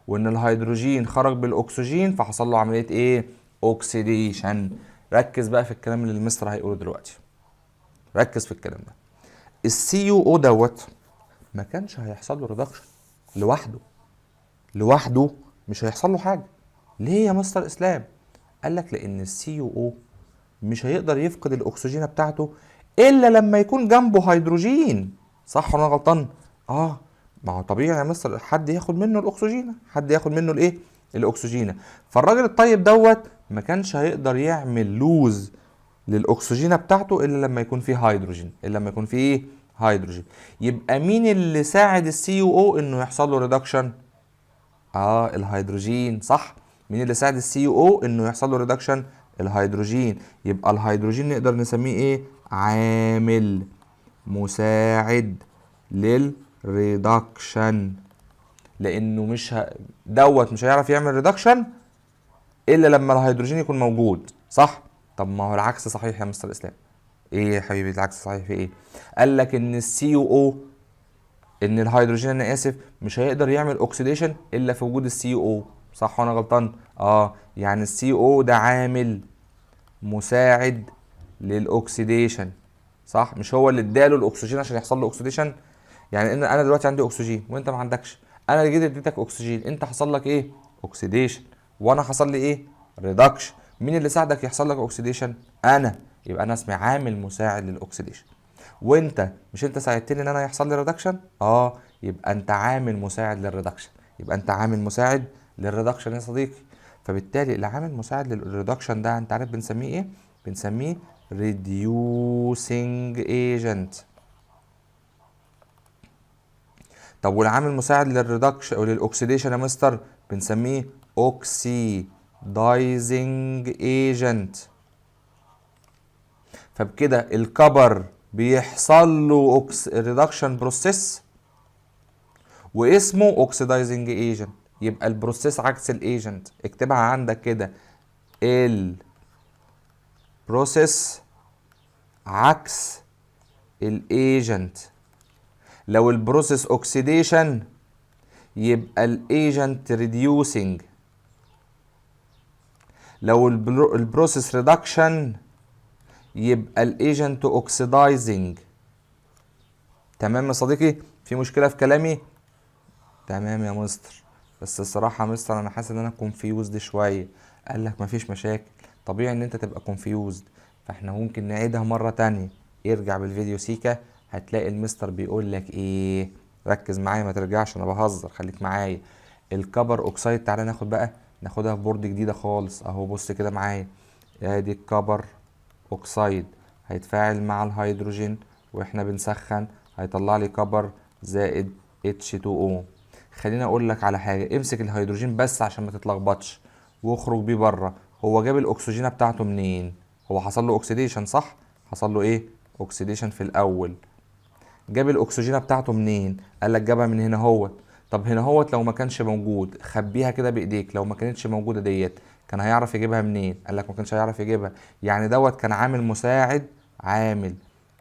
وان الهيدروجين خرج بالاكسجين فحصل له عملية ايه؟ oxidation. ركز بقى في الكلام اللي المستر هيقوله دلوقتي، ركز في الكلام ده. ال CuO دوت ما كانش هيحصل له reduction لوحده، لوحده مش هيحصل له حاجه. ليه يا مستر اسلام؟ قال لك لان ال CuO مش هيقدر يفقد الاكسجين بتاعته الا لما يكون جنبه هيدروجين، صح ولا انا غلطان؟ اه، ما هو طبيعي يا مستر، حد ياخد منه الاكسجين، حد ياخد منه الايه؟ الاكسجين. فالراجل الطيب دوت ما كانش هيقدر يعمل lose للاكسجين بتاعته الا لما يكون فيه هيدروجين، الا لما يكون فيه ايه؟ هيدروجين. يبقى مين اللي ساعد ال CuO انه يحصل له reduction؟ الهيدروجين، صح. مين اللي ساعد ال CuO انه يحصل له reduction؟ الهيدروجين. يبقى الهيدروجين نقدر نسميه ايه؟ عامل مساعد لل reduction، لانه مش دوت مش هيعرف يعمل reduction الا لما الهيدروجين يكون موجود، صح؟ طب ما هو العكس صحيح يا مستر اسلام. ايه يا حبيبي العكس صحيح في ايه؟ قال لك ان ال CuO، ان الهيدروجين انا اسف، مش هيقدر يعمل oxidation الا في وجود ال CuO، صح وانا غلطان؟ اه، يعني ال CuO ده عامل مساعد لل oxidation، صح؟ مش هو اللي اداله الاكسجين عشان يحصل له oxidation؟ يعني ان انا دلوقتي عندي اكسجين وانت ما عندكش، انا اللي جيت اديتك اكسجين، انت حصل لك ايه؟ oxidation. وانا حصل لي ايه؟ reduction. مين اللي ساعدك يحصل لك oxidation؟ انا. يبقى انا اسمي عامل مساعد لل oxidation. وانت مش انت ساعدتني ان انا يحصل لي reduction؟ اه، يبقى انت عامل مساعد لل reduction، يبقى انت عامل مساعد لل reduction يا صديقي. فبالتالي العامل المساعد لل reduction ده انت عارف بنسميه ايه؟ بنسميه reducing agent. طب والعامل المساعد لل reduction او لل oxidation يا مستر بنسميه oxidizing agent. فبكده ال copper بيحصل له reduction process واسمه oxidizing agent. يبقى ال process عكس ال agent. اكتبها عندك كده، ال process عكس ال agent. لو ال process oxidation يبقى ال agent reducing، لو ال process reduction يبقى ال agent oxidizing. تمام يا صديقي؟ في مشكلة في كلامي؟ تمام يا مستر، بس الصراحة يا مستر انا حاسس ان انا confused شوية. قال لك مفيش مشاكل، طبيعي ان انت تبقى confused، فاحنا ممكن نعيدها مرة تانية. ارجع بالفيديو سيكا هتلاقي المستر بيقول لك ايه. ركز معايا ما ترجعش، انا بهزر، خليك معايا. ال copper oxide تعالى ناخد بقى، ناخدها في board جديدة خالص اهو. بص كده معايا، ادي ال copper oxide هيتفاعل مع الهيدروجين واحنا بنسخن هيطلع لي copper زائد H2O. خليني اقول لك على حاجة، امسك الهيدروجين بس عشان ما تتلخبطش واخرج بيه بره. هو جاب الاكسجين بتاعته منين؟ هو حصل له oxidation، صح؟ حصل له ايه؟ oxidation في الاول. جاب الاكسجين بتاعته منين؟ قال لك جابها من هنا اهوت. طب هنا اهوت لو ما كانش موجود، خبيها كده بايديك، لو ما كانتش موجوده ديت كان هيعرف يجيبها منين؟ قال لك ما كانش هيعرف يجيبها. يعني دوت كان عامل مساعد، عامل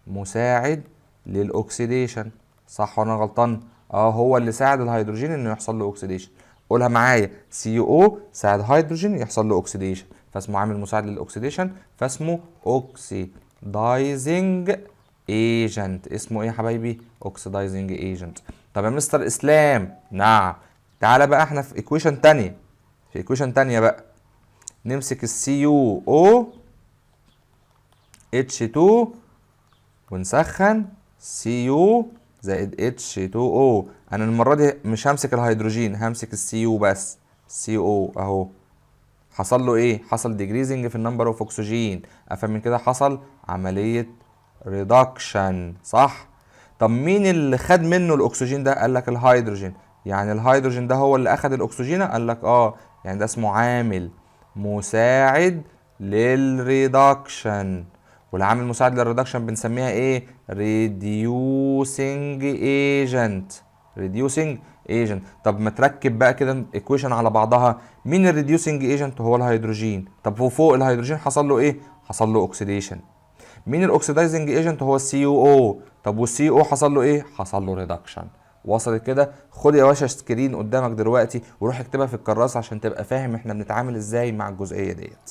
مساعد لل oxidation، صح وانا غلطان؟ اه، هو اللي ساعد الهيدروجين انه يحصل له oxidation. قولها معايا، CuO ساعد هيدروجين يحصل له oxidation، فاسمه عامل مساعد لل oxidation، فاسمه oxidizing agent. اسمه ايه يا حبايبي؟ oxidizing agent. طب يا مستر اسلام، نعم، تعالى بقى احنا في equation تانية، في equation تانية بقى نمسك ال CuO H2 ونسخن Cu زائد H2O. انا المرة دي مش همسك الهيدروجين، همسك ال Cu بس. CuO اهو حصل له ايه؟ حصل decreasing في ال number of oxygen. افهم من كده حصل عملية reduction، صح؟ طب مين اللي خد منه الاكسجين ده؟ قال لك الهيدروجين. يعني الهيدروجين ده هو اللي اخد الاكسجين؟ قال لك اه، يعني ده اسمه عامل مساعد لل reduction. والعامل المساعد لل reduction بنسميها ايه؟ reducing agent، reducing agent. طب ما تركب بقى كده equation على بعضها. مين ال reducing agent؟ هو الهيدروجين. طب هو فوق الهيدروجين حصل له ايه؟ حصل له oxidation. مين ال oxidizing agent؟ هو ال CuO. طب وال CuO حصل له ايه؟ حصل له reduction. وصلت كده؟ خد يا باشا screen قدامك دلوقتي وروح اكتبها في الكراسه عشان تبقى فاهم احنا بنتعامل ازاي مع الجزئيه ديت.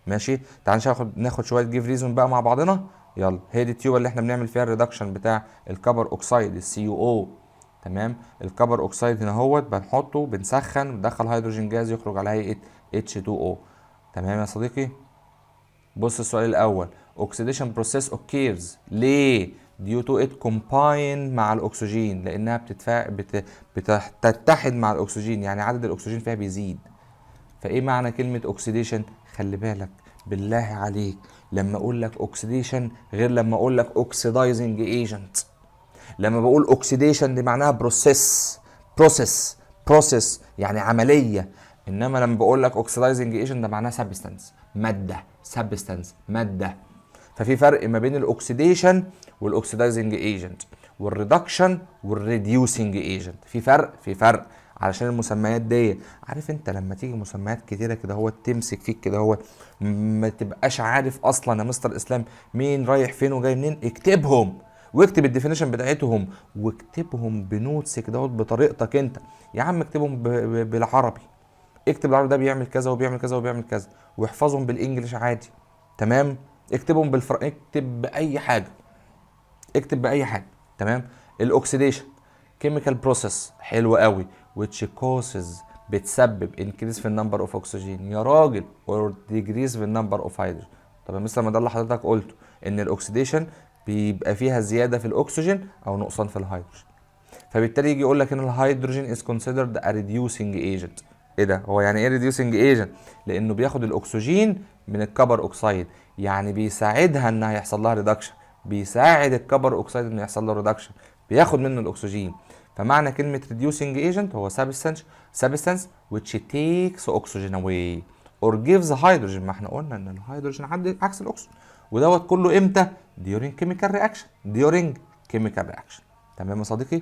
ماشي؟ تعال ناخد شويه give reason بقى مع بعضنا. يلا، هي دي التيوبه اللي احنا بنعمل فيها ال reduction بتاع ال copper oxide، ال CuO. تمام؟ ال copper oxide هنا اهوت، بنحطه، بنسخن، بندخل hydrogen gas، يخرج على هيئة H2O. تمام يا صديقي؟ بص السؤال الاول، oxidation process occurs ليه؟ due to it combine مع الاكسجين، لانها بتتحد مع الاكسجين، يعني عدد الاكسجين فيها بيزيد. فايه معنى كلمة oxidation؟ خلي بالك بالله عليك، لما اقول لك oxidation غير لما اقول لك oxidizing agent. لما بقول oxidation دي معناها process، process، process، يعني عمليه. انما لما بقول لك oxidizing agent ده معناها substance، ماده، substance، ماده. ففي فرق ما بين ال oxidation وال oxidizing agent وال reduction وال reducing agent. في فرق، في فرق. علشان المسميات دي، عارف انت لما تيجي مسميات كتيرة كده هو تمسك فيك كده، هو ما تبقاش عارف اصلا يا مستر اسلام مين رايح فين وجاي منين. اكتبهم واكتب ال definition بتاعتهم واكتبهم ب notes كده بطريقتك انت يا عم. اكتبهم بالعربي، اكتب العربي، ده بيعمل كذا وبيعمل كذا وبيعمل كذا، واحفظهم بال English عادي. تمام؟ اكتبهم بالفر، اكتب باي حاجه، اكتب باي حاجه. تمام؟ ال oxidation chemical process، حلو قوي، which causes، بتسبب increase في ال number of oxygen يا راجل or decrease في ال number of hydrogen. طب يا مستر، ما ده اللي حضرتك قلته، ان ال oxidation بيبقى فيها زيادة في الاكسجين او نقصان في الهيدروجين. فبالتالي يجي يقول لك ان ال hydrogen is considered a reducing agent. ايه ده؟ هو يعني ايه reducing agent؟ لانه بياخد الاكسجين من ال copper oxide، يعني بيساعدها انها يحصل لها reduction، بيساعد ال copper oxide انه يحصل له reduction، بياخد منه الاكسجين. فمعنى كلمة reducing agent هو substance which takes oxygen away or gives hydrogen. ما احنا قلنا ان الهيدروجين عكس الاكسجين. ودوت كله امتى؟ during chemical reaction، during chemical reaction. تمام يا صديقي؟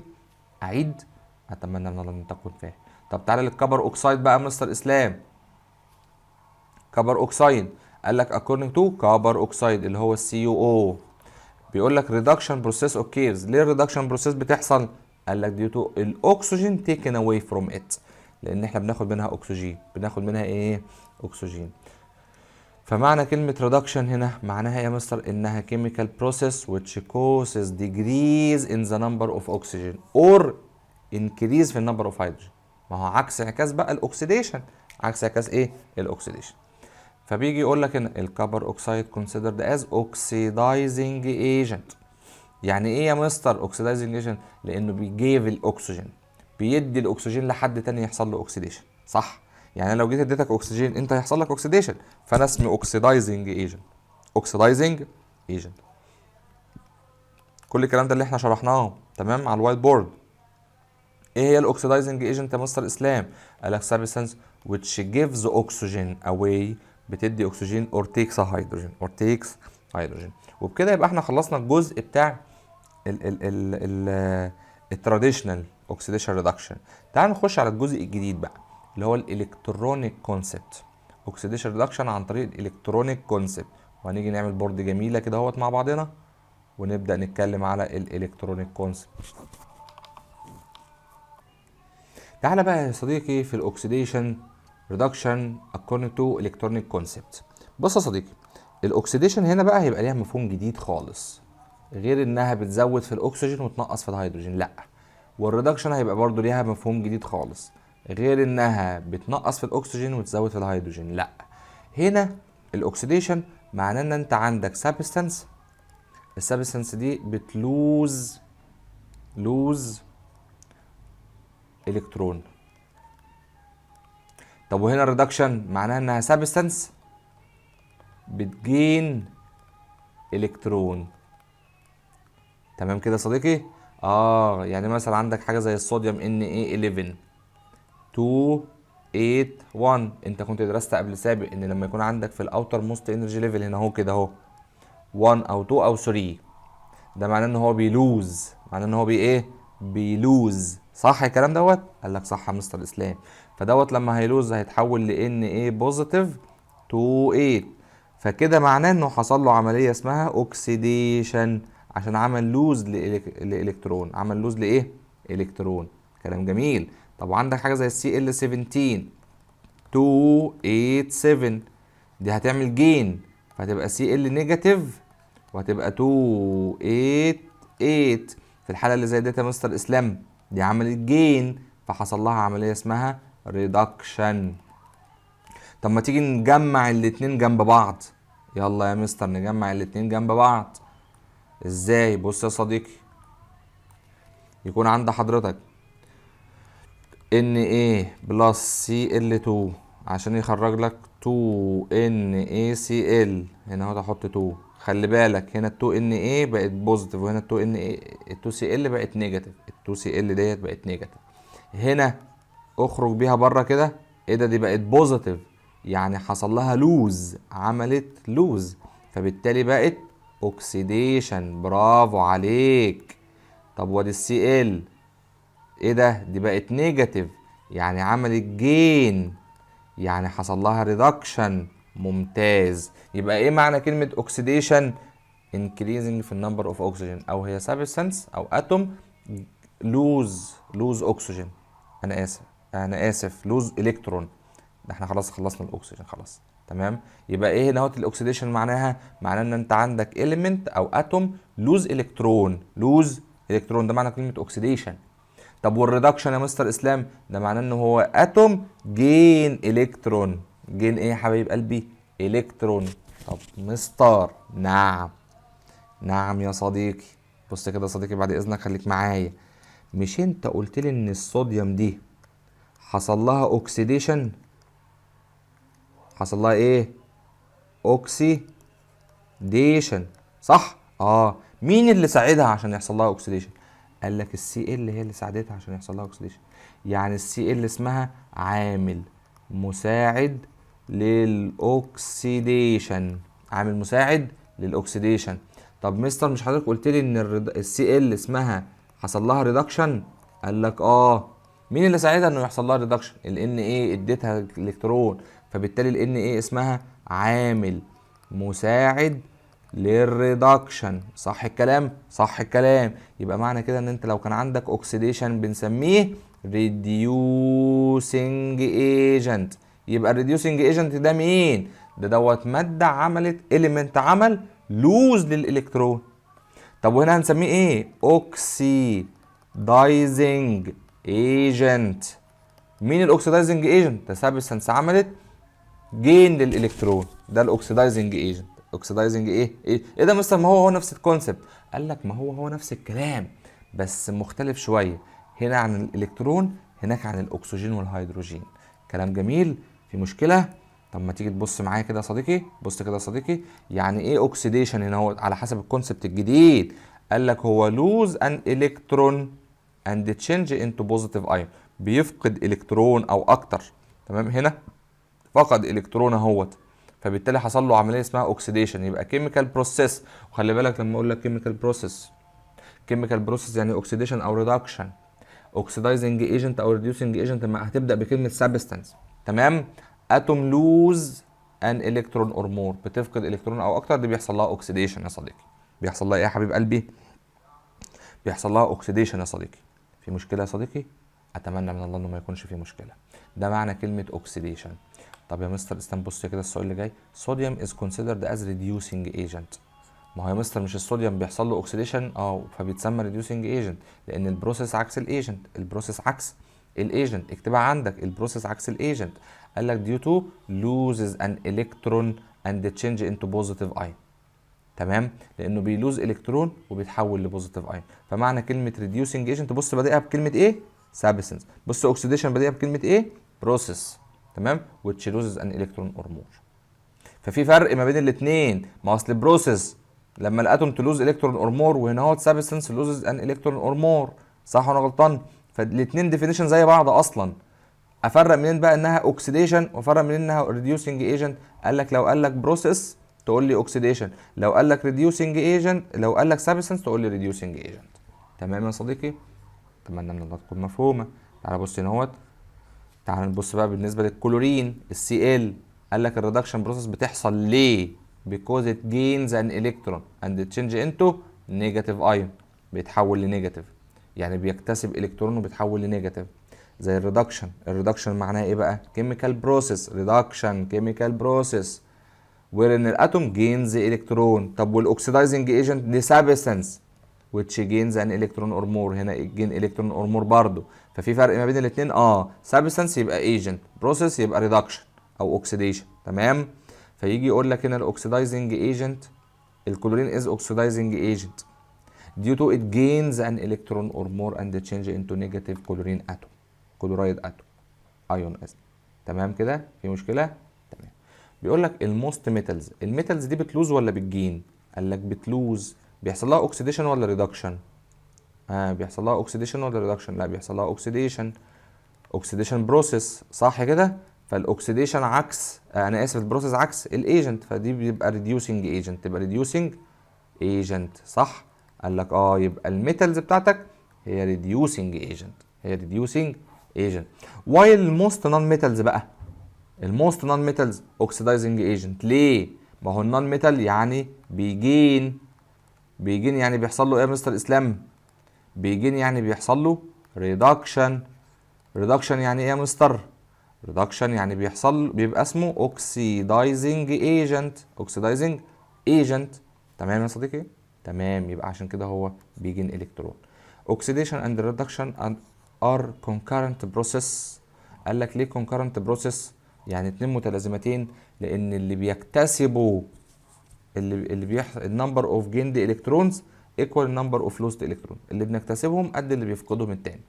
اعيد؟ اتمنى من الله ان تكون فاهم. طب تعالى لل copper oxide بقى يا مستر اسلام. copper oxide، قال لك according to copper oxide اللي هو ال CuO، بيقول لك reduction process occurs. ليه ال reduction process بتحصل؟ قال لك due to ال oxygen taken away from it، لان احنا بناخد منها اكسجين. بناخد منها ايه؟ اكسجين. فمعنى كلمة reduction هنا معناها ايه يا مستر؟ انها chemical process which causes decrease in the number of oxygen or increase في number of hydrogen. ما هو عكس عكاس بقى ال oxidation، عكس عكاس ايه؟ ال oxidation. فبيجي يقول لك ان ال copper oxide considered as oxidizing agent. يعني ايه يا مستر oxidizing agent؟ لانه بي give الاكسجين، بيدي الاكسجين لحد تاني يحصل له oxidation، صح؟ يعني أنا لو جيت اديتك اكسجين انت هيحصل لك oxidation، فانا اسمي oxidizing agent، oxidizing agent. كل الكلام ده اللي احنا شرحناه، تمام، على ال white board. ايه هي ال oxidizing agent يا مستر اسلام؟ قال لك substance which gives oxygen away، بتدي اكسجين، or takes a hydrogen، or takes hydrogen. وبكده يبقى احنا خلصنا الجزء بتاع ال ال traditional oxidation reduction. تعال نخش على الجزء الجديد بقى اللي هو ال electronic concept، oxidation reduction عن طريق ال electronic concept. وهنيجي نعمل board جميلة كده اهوت مع بعضنا ونبدا نتكلم على ال electronic concept. تعالى بقى يا صديقي في ال oxidation reduction according to electronic concept. بص يا صديقي، ال oxidation هنا بقى هيبقى ليها مفهوم جديد خالص، غير انها بتزود في الاكسجين وتنقص في الهيدروجين، لا، وال reduction هيبقى برضو ليها مفهوم جديد خالص، غير انها بتنقص في الاكسجين وتزود في الهيدروجين. لا، هنا ال oxidation معناه ان انت عندك substance، ال substance دي بت lose electron. طب وهنا ال reduction معناها انها substance بت gain electron. تمام كده يا صديقي؟ يعني مثلا عندك حاجة زي الصوديوم Na 11، 2، 8، 1. انت كنت درست قبل سابق ان لما يكون عندك في ال outermost energy level هنا اهو كده اهو 1 او 2 او 3، ده معناه ان هو بي lose، معناه ان هو بي ايه؟ بي lose. صح الكلام دوت؟ قال لك صح يا مستر اسلام. فدوت لما هي lose هيتحول ل Na positive 2، 8. فكده معناه انه حصل له عملية اسمها oxidation، عشان عمل lose لالكترون. عمل lose لايه؟ الكترون. كلام جميل. طب وعندك حاجة زي ال Cl 17، 2، 8، 7، دي هتعمل gain، فهتبقى Cl negative وهتبقى 2 8 8. في الحالة اللي زي ديت يا مستر اسلام، دي عملت gain، فحصل لها عملية اسمها reduction. طب ما تيجي نجمع الاتنين جنب بعض؟ يلا يا مستر، نجمع الاتنين جنب بعض ازاي؟ بص يا صديقي، يكون عند حضرتك Na plus Cl 2 عشان يخرج لك 2 NaCl. هنا اهو احط 2. خلي بالك، هنا ال 2 Na بقت positive، وهنا ال 2 Na، ال 2 Cl بقت negative. ال 2 Cl ديت بقت negative. هنا اخرج بيها بره كده. ايه ده؟ دي بقت positive، يعني حصل لها lose، عملت lose، فبالتالي بقت oxidation. برافو عليك. طب وادي ال Cl، ايه ده؟ دي بقت negative، يعني عملت gain، يعني حصل لها reduction. ممتاز. يبقى ايه معنى كلمة oxidation؟ increasing في ال number of oxygen، او هي substance او atom lose oxygen، انا اسف، انا اسف، lose electron. ده احنا خلاص خلصنا الاكسجين خلاص. تمام. يبقى ايه هنا ال oxidation معناها؟ معناها ان انت عندك element او atom lose electron، lose electron. ده معنى كلمة oxidation. طب وال reduction يا مستر اسلام؟ ده معناه ان هو atom gain electron. gain ايه يا حبايب قلبي؟ الكترون. طب مستر، نعم نعم يا صديقي. بص كده يا صديقي، بعد اذنك خليك معايا. مش انت قلت لي ان الصوديوم دي حصل لها oxidation؟ حصل لها ايه؟ oxidation، صح؟ اه. مين اللي ساعدها عشان يحصل لها oxidation؟ قال لك ال Cl هي اللي ساعدتها عشان يحصل لها oxidation. يعني ال Cl اسمها عامل مساعد لل oxidation، عامل مساعد لل oxidation. طب مستر، مش حضرتك قلت لي ان ال Cl اسمها حصل لها reduction؟ قال لك اه. مين اللي ساعدها انه يحصل لها reduction؟ ال Na اديتها الكترون، فبالتالي ال Na اسمها عامل مساعد لل reduction. صح الكلام؟ صح الكلام. يبقى معنى كده ان انت لو كان عندك oxidation بنسميه reducing agent. يبقى ال reducing agent ده مين؟ ده دوت مادة عملت، element عمل lose للالكترون. طب وهنا هنسميه ايه؟ oxidizing agent. مين ال oxidizing agent؟ ده substance عملت gain للالكترون، ده ال oxidizing agent. oxidizing ايه؟ ايه ايه ده مستر؟ ما هو هو نفس ال concept. قال لك ما هو هو نفس الكلام، بس مختلف شويه. هنا عن الالكترون، هناك عن الاكسجين والهيدروجين. كلام جميل. في مشكله؟ طب ما تيجي تبص معايا كده يا صديقي. بص كده يا صديقي، يعني ايه oxidation هنا هو على حسب ال concept الجديد؟ قال لك هو lose an electron and change into positive ion، بيفقد الكترون او اكتر. تمام؟ هنا فقد الكترون اهوت، فبالتالي حصل له عملية اسمها oxidation. يبقى chemical process. وخلي بالك، لما اقول لك chemical process، chemical process يعني oxidation او reduction، oxidizing agent او reducing agent هتبدا بكلمه substance. تمام؟ atom lose an electron or more، بتفقد الكترون او اكتر، دي بيحصل لها oxidation يا صديقي. بيحصل لها ايه يا حبيب قلبي؟ بيحصل لها oxidation يا صديقي. في مشكلة يا صديقي؟ اتمنى من الله انه ما يكونش في مشكله. ده معنى كلمة oxidation. طب يا مستر اسلام، بص كده السؤال اللي جاي: sodium is considered as reducing agent. ما هو يا مستر، مش الصوديوم بيحصل له oxidation؟ اه، فبيتسمى reducing agent لان ال process عكس ال agent. ال process عكس ال agent، اكتبها عندك، ال process عكس ال agent. قال لك due to loses an electron and change into positive ion. تمام؟ لانه بي lose الكترون وبيتحول ل positive ion. فمعنى كلمة reducing agent، بص، بادئها بكلمه ايه؟ substance. بص، oxidation بادئها بكلمه ايه؟ process. تمام؟ which loses an electron or more. ففي فرق ما بين الاثنين. ما اصل process لما ال atom ت lose electron or more، وهنا هو substance loses an electron or more. صح ولا غلطان؟ فالاثنين definition زي بعض اصلا. افرق منين بقى انها oxidation وافرق منين انها reducing agent؟ قال لك لو قال لك process تقول لي oxidation، لو قال لك reducing agent، لو قال لك substance تقول لي reducing agent. تمام يا صديقي؟ اتمنى ان الله تكون مفهومه. تعالى بص هنا اهوت. تعال نبص بقى بالنسبة لل chlorine، ال Cl. قال لك ال reduction process بتحصل ليه؟ because it gains an electron and it change into negative ion. بيتحول ل negative، يعني بيكتسب الكترون وبيتحول ل negative، زي ال reduction. ال reduction معناها ايه بقى؟ chemical process. reduction chemical process. where ان ال atom gains electron. طب وال oxidizing agent دي substance which gains an electron or more. هنا gain electron or more برضه، ففي فرق ما بين الاثنين. Substance يبقى agent، process يبقى reduction او oxidation. تمام؟ فيجي يقول لك هنا ال oxidizing agent، ال chlorine is oxidizing agent due to it gains an electron or more and change into negative chlorine atom، chloride atom، ion اسف. تمام كده؟ في مشكله؟ تمام. بيقول لك ال most metals، ال metals دي بت lose ولا بت gain؟ قال لك بت lose. بيحصل لها oxidation ولا reduction؟ بيحصل لها oxidation ولا reduction؟ لا، بيحصل لها oxidation، oxidation process، صح كده؟ فال oxidation عكس، انا اسف، ال process عكس ال agent، فدي بيبقى reducing agent، تبقى reducing agent، صح؟ قال لك يبقى ال metals بتاعتك هي reducing agent، هي reducing agent، while most non metals بقى، ال most non metals oxidizing agent. ليه؟ ما هو ال non metal يعني بي gain، بي gain يعني بيحصل له ايه يا مستر اسلام؟ بي gain يعني بيحصل له reduction. reduction يعني ايه يا مستر؟ reduction يعني بيحصل، بيبقى اسمه oxidizing agent، oxidizing agent. تمام يا صديقي؟ تمام. يبقى عشان كده هو بي gain electron. oxidation and reduction are concurrent process. قال لك ليه concurrent process؟ يعني اتنين متلازمتين؟ لان اللي بيكتسبوا، اللي بيحصل، ال number of gained electrons equal number of lost electron، اللي بنكتسبهم قد اللي بيفقدهم التاني.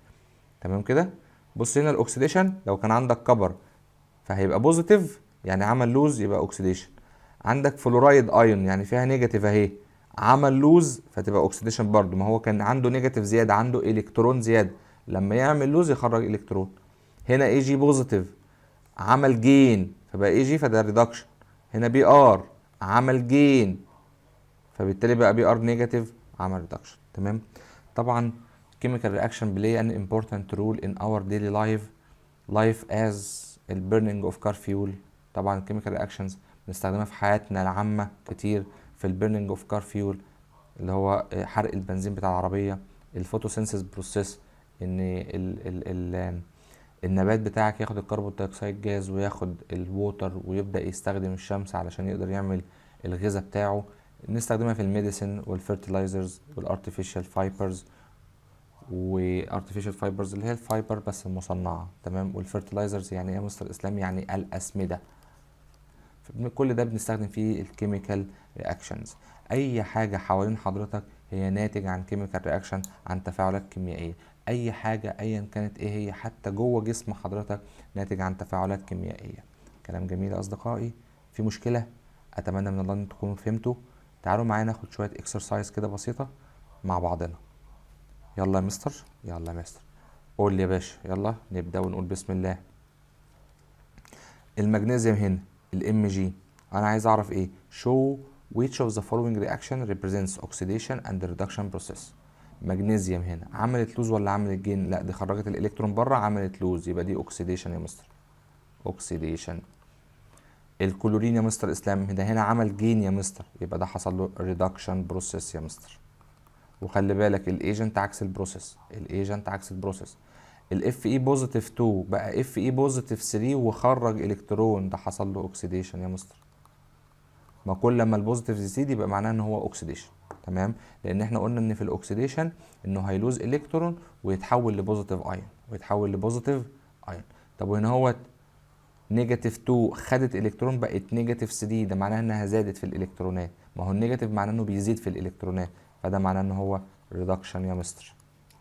تمام كده؟ بص هنا ال oxidation، لو كان عندك copper فهيبقى positive، يعني عمل lose، يبقى oxidation. عندك fluoride ion، يعني فيها negative اهي، عمل lose فتبقى oxidation برضو. ما هو كان عنده negative زياده، عنده الكترون زياده، لما يعمل lose يخرج الكترون. هنا Ag positive عمل gain فبقى Ag، فده reduction. هنا Br عمل gain فبالتالي بقى Br negative، عمل reduction. تمام؟ طبعا chemical reaction play an important role in our daily life as ال burning of car fuel. طبعا chemical reactions بنستخدمها في حياتنا العامة كتير، في ال burning of car fuel اللي هو حرق البنزين بتاع العربية، ال photosynthesis process، ان ال ال ال النبات بتاعك ياخد ال carbon dioxide gas وياخد ال water ويبدأ يستخدم الشمس علشان يقدر يعمل الغذاء بتاعه. نستخدمها في ال medicine وال fertilizers وال artificial fibers، و artificial fibers اللي هي ال fiber بس المصنعة. تمام؟ وال fertilizers يعني ايه يا مستر اسلام؟ يعني الأسمدة. كل ده بنستخدم فيه ال chemical reactions. اي حاجة حوالين حضرتك هي ناتج عن chemical reaction، عن تفاعلات كيميائية. اي حاجة ايا كانت ايه هي، حتى جوه جسم حضرتك ناتج عن تفاعلات كيميائية. كلام جميل يا اصدقائي؟ في مشكلة؟ اتمنى من الله ان تكونوا فهمتوا. تعالوا معايا ناخد شوية exercise كده بسيطة مع بعضنا. يلا يا مستر، يلا يا مستر. قول لي يا باشا. يلا نبدأ ونقول بسم الله. المغنيسيوم هنا، ال Mg، انا عايز اعرف ايه؟ show which of the following reaction represents oxidation and reduction process. مغنيسيوم هنا عملت lose ولا عملت gain؟ لا، دي خرجت الالكترون بره، عملت lose، يبقى دي oxidation يا مستر، oxidation. ال chlorine يا مستر اسلام، ده هنا عمل gain يا مستر، يبقى ده حصل له reduction process يا مستر. وخلي بالك ال agent عكس ال process، ال agent عكس ال process. ال Fe positive 2 بقى Fe positive 3 وخرج الكترون، ده حصل له oxidation يا مستر. ما كل لما ال positive يزيد يبقى معناه ان هو oxidation. تمام؟ لان احنا قلنا ان في ال oxidation انه هي lose electron ويتحول ل positive ion، ويتحول ل positive ion. طب وهنا هو negative 2 خدت الكترون بقت negative 3، ده معناه انها زادت في الالكترونات. ما هو ال negative معناه انه بيزيد في الالكترونات، فده معناه ان هو reduction يا مستر.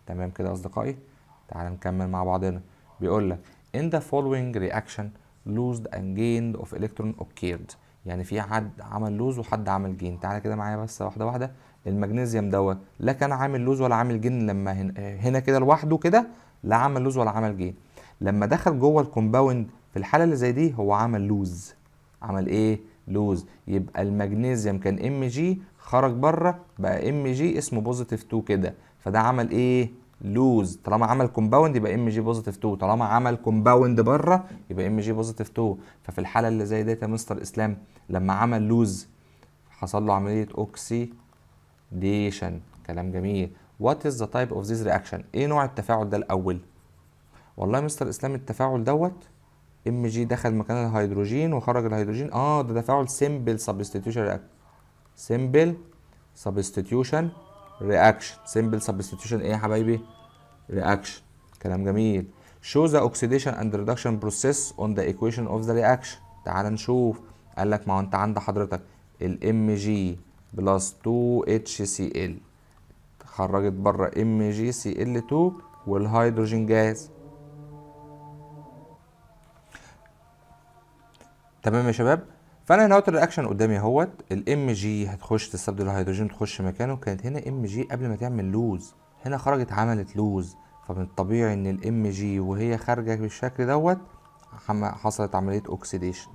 تمام كده يا اصدقائي؟ تعال نكمل مع بعضنا. بيقول لك in the following reaction lost and gained of electron occurred. يعني في حد عمل lose وحد عمل gain. تعالى كده معايا بس واحده واحده. المغنيسيوم دوت لا كان عامل lose ولا عامل gain. لما هنا كده لوحده كده لا عمل lose ولا عمل gain. لما دخل جوه ال compound في الحاله اللي زي دي هو عمل lose. عمل ايه؟ lose. يبقى المغنيسيوم كان Mg، خرج بره بقى Mg اسمه positive 2 كده، فده عمل ايه؟ lose. طالما عمل compound يبقى Mg positive 2، طالما عمل compound بره يبقى Mg positive 2. ففي الحاله اللي زي ديت يا مستر اسلام لما عمل lose حصل له عمليه oxidation. كلام جميل. what is the type of this reaction؟ ايه نوع التفاعل ده الاول؟ والله يا مستر اسلام التفاعل دوت Mg دخل مكان الهيدروجين وخرج الهيدروجين. ده تفاعل simple substitution reaction. simple substitution reaction. simple substitution ايه يا حبايبي؟ reaction. كلام جميل. show the oxidation and reduction process on the equation of the reaction. تعال نشوف. قال لك ما هو انت عند حضرتك ال Mg plus 2 HCl خرجت بره MgCl2 وال hydrogen gas. تمام يا شباب. فانا هنا اهوت ال reaction قدامي اهوت، ال Mg هتخش تستبدل الهيدروجين تخش مكانه. كانت هنا Mg قبل ما تعمل lose، هنا خرجت عملت lose، فمن الطبيعي ان ال Mg وهي خارجه بالشكل دوت حصلت عملية oxidation.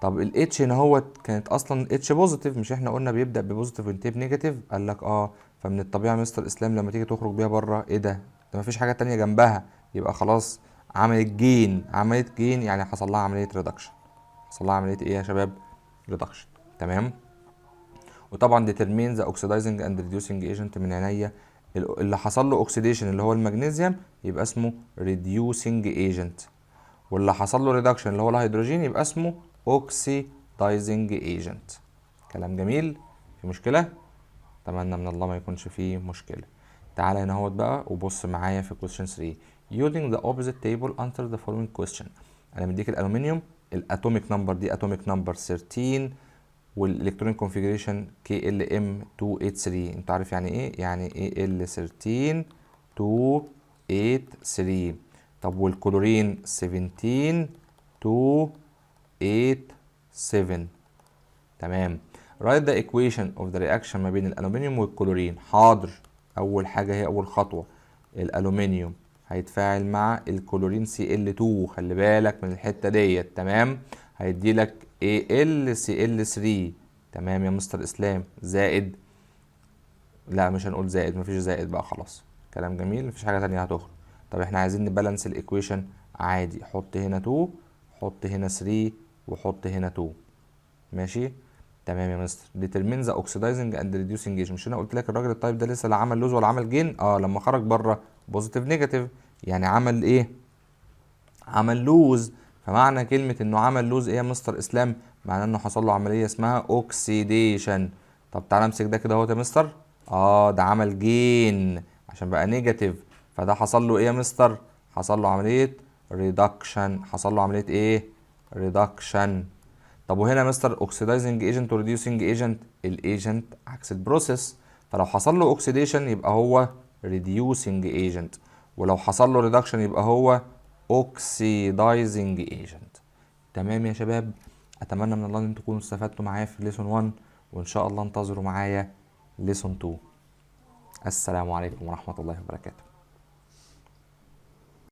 طب ال H هنا اهوت كانت اصلا H positive، مش احنا قلنا بيبدا ب positive وينتهي ب negative؟ قال لك فمن الطبيعي يا مستر اسلام لما تيجي تخرج بيها بره، ايه ده؟ ده مفيش حاجة تانية جنبها، يبقى خلاص عملت gain. عملت gain يعني حصل لها عملية reduction. حصل لها عملية ايه يا شباب؟ reduction. تمام. وطبعا determine the oxidizing and reducing agent من عينيا. اللي حصل له oxidation اللي هو المغنيسيوم يبقى اسمه reducing agent، واللي حصل له reduction اللي هو الهيدروجين يبقى اسمه oxidizing agent. كلام جميل. في مشكلة؟ اتمنى من الله ما يكونش فيه مشكلة. تعالى هنا اهوت بقى وبص معايا في question 3. using the opposite table answer the following question. انا مديك الالومنيوم ال atomic number دي atomic number 13، وال electronic configuration KLM 283. انت عارف يعني ايه؟ يعني Al 13 283. طب والكلورين 17 287. تمام. write the equation of the reaction ما بين الالومنيوم والكلورين. حاضر. اول حاجة هي اول خطوة، الالومنيوم هيتفاعل مع الكلورين Cl2، خلي بالك من الحتة ديت. تمام. هيدي لك AlCl3. تمام يا مستر اسلام. زائد، لا مش هنقول زائد، مفيش زائد بقى خلاص. كلام جميل، مفيش حاجة تانية هتخرج. طب احنا عايزين ن balance ال equation عادي، حط هنا 2، حط هنا 3، وحط هنا 2. ماشي تمام يا مستر. determine the oxidizing and reducing agent. مش انا قلت لك الراجل الطيب ده لسه لا عمل lose ولا عمل gain؟ لما خرج بره positive negative، يعني عمل ايه؟ عمل lose. فمعنى كلمة انه عمل lose ايه يا مستر اسلام؟ معناه انه حصل له عملية اسمها oxidation. طب تعالى امسك ده كده اهوت يا مستر. ده عمل gain عشان بقى negative، فده حصل له ايه يا مستر؟ حصل له عملية reduction. حصل له عملية ايه؟ reduction. طب وهنا يا مستر oxidizing agent و reducing agent، ال agent عكس ال process، فلو حصل له oxidation يبقى هو reducing agent، ولو حصل له reduction يبقى هو oxidizing agent. تمام يا شباب. اتمنى من الله ان تكونوا استفدتوا معايا في lesson 1، وان شاء الله انتظروا معايا lesson 2. السلام عليكم ورحمة الله وبركاته.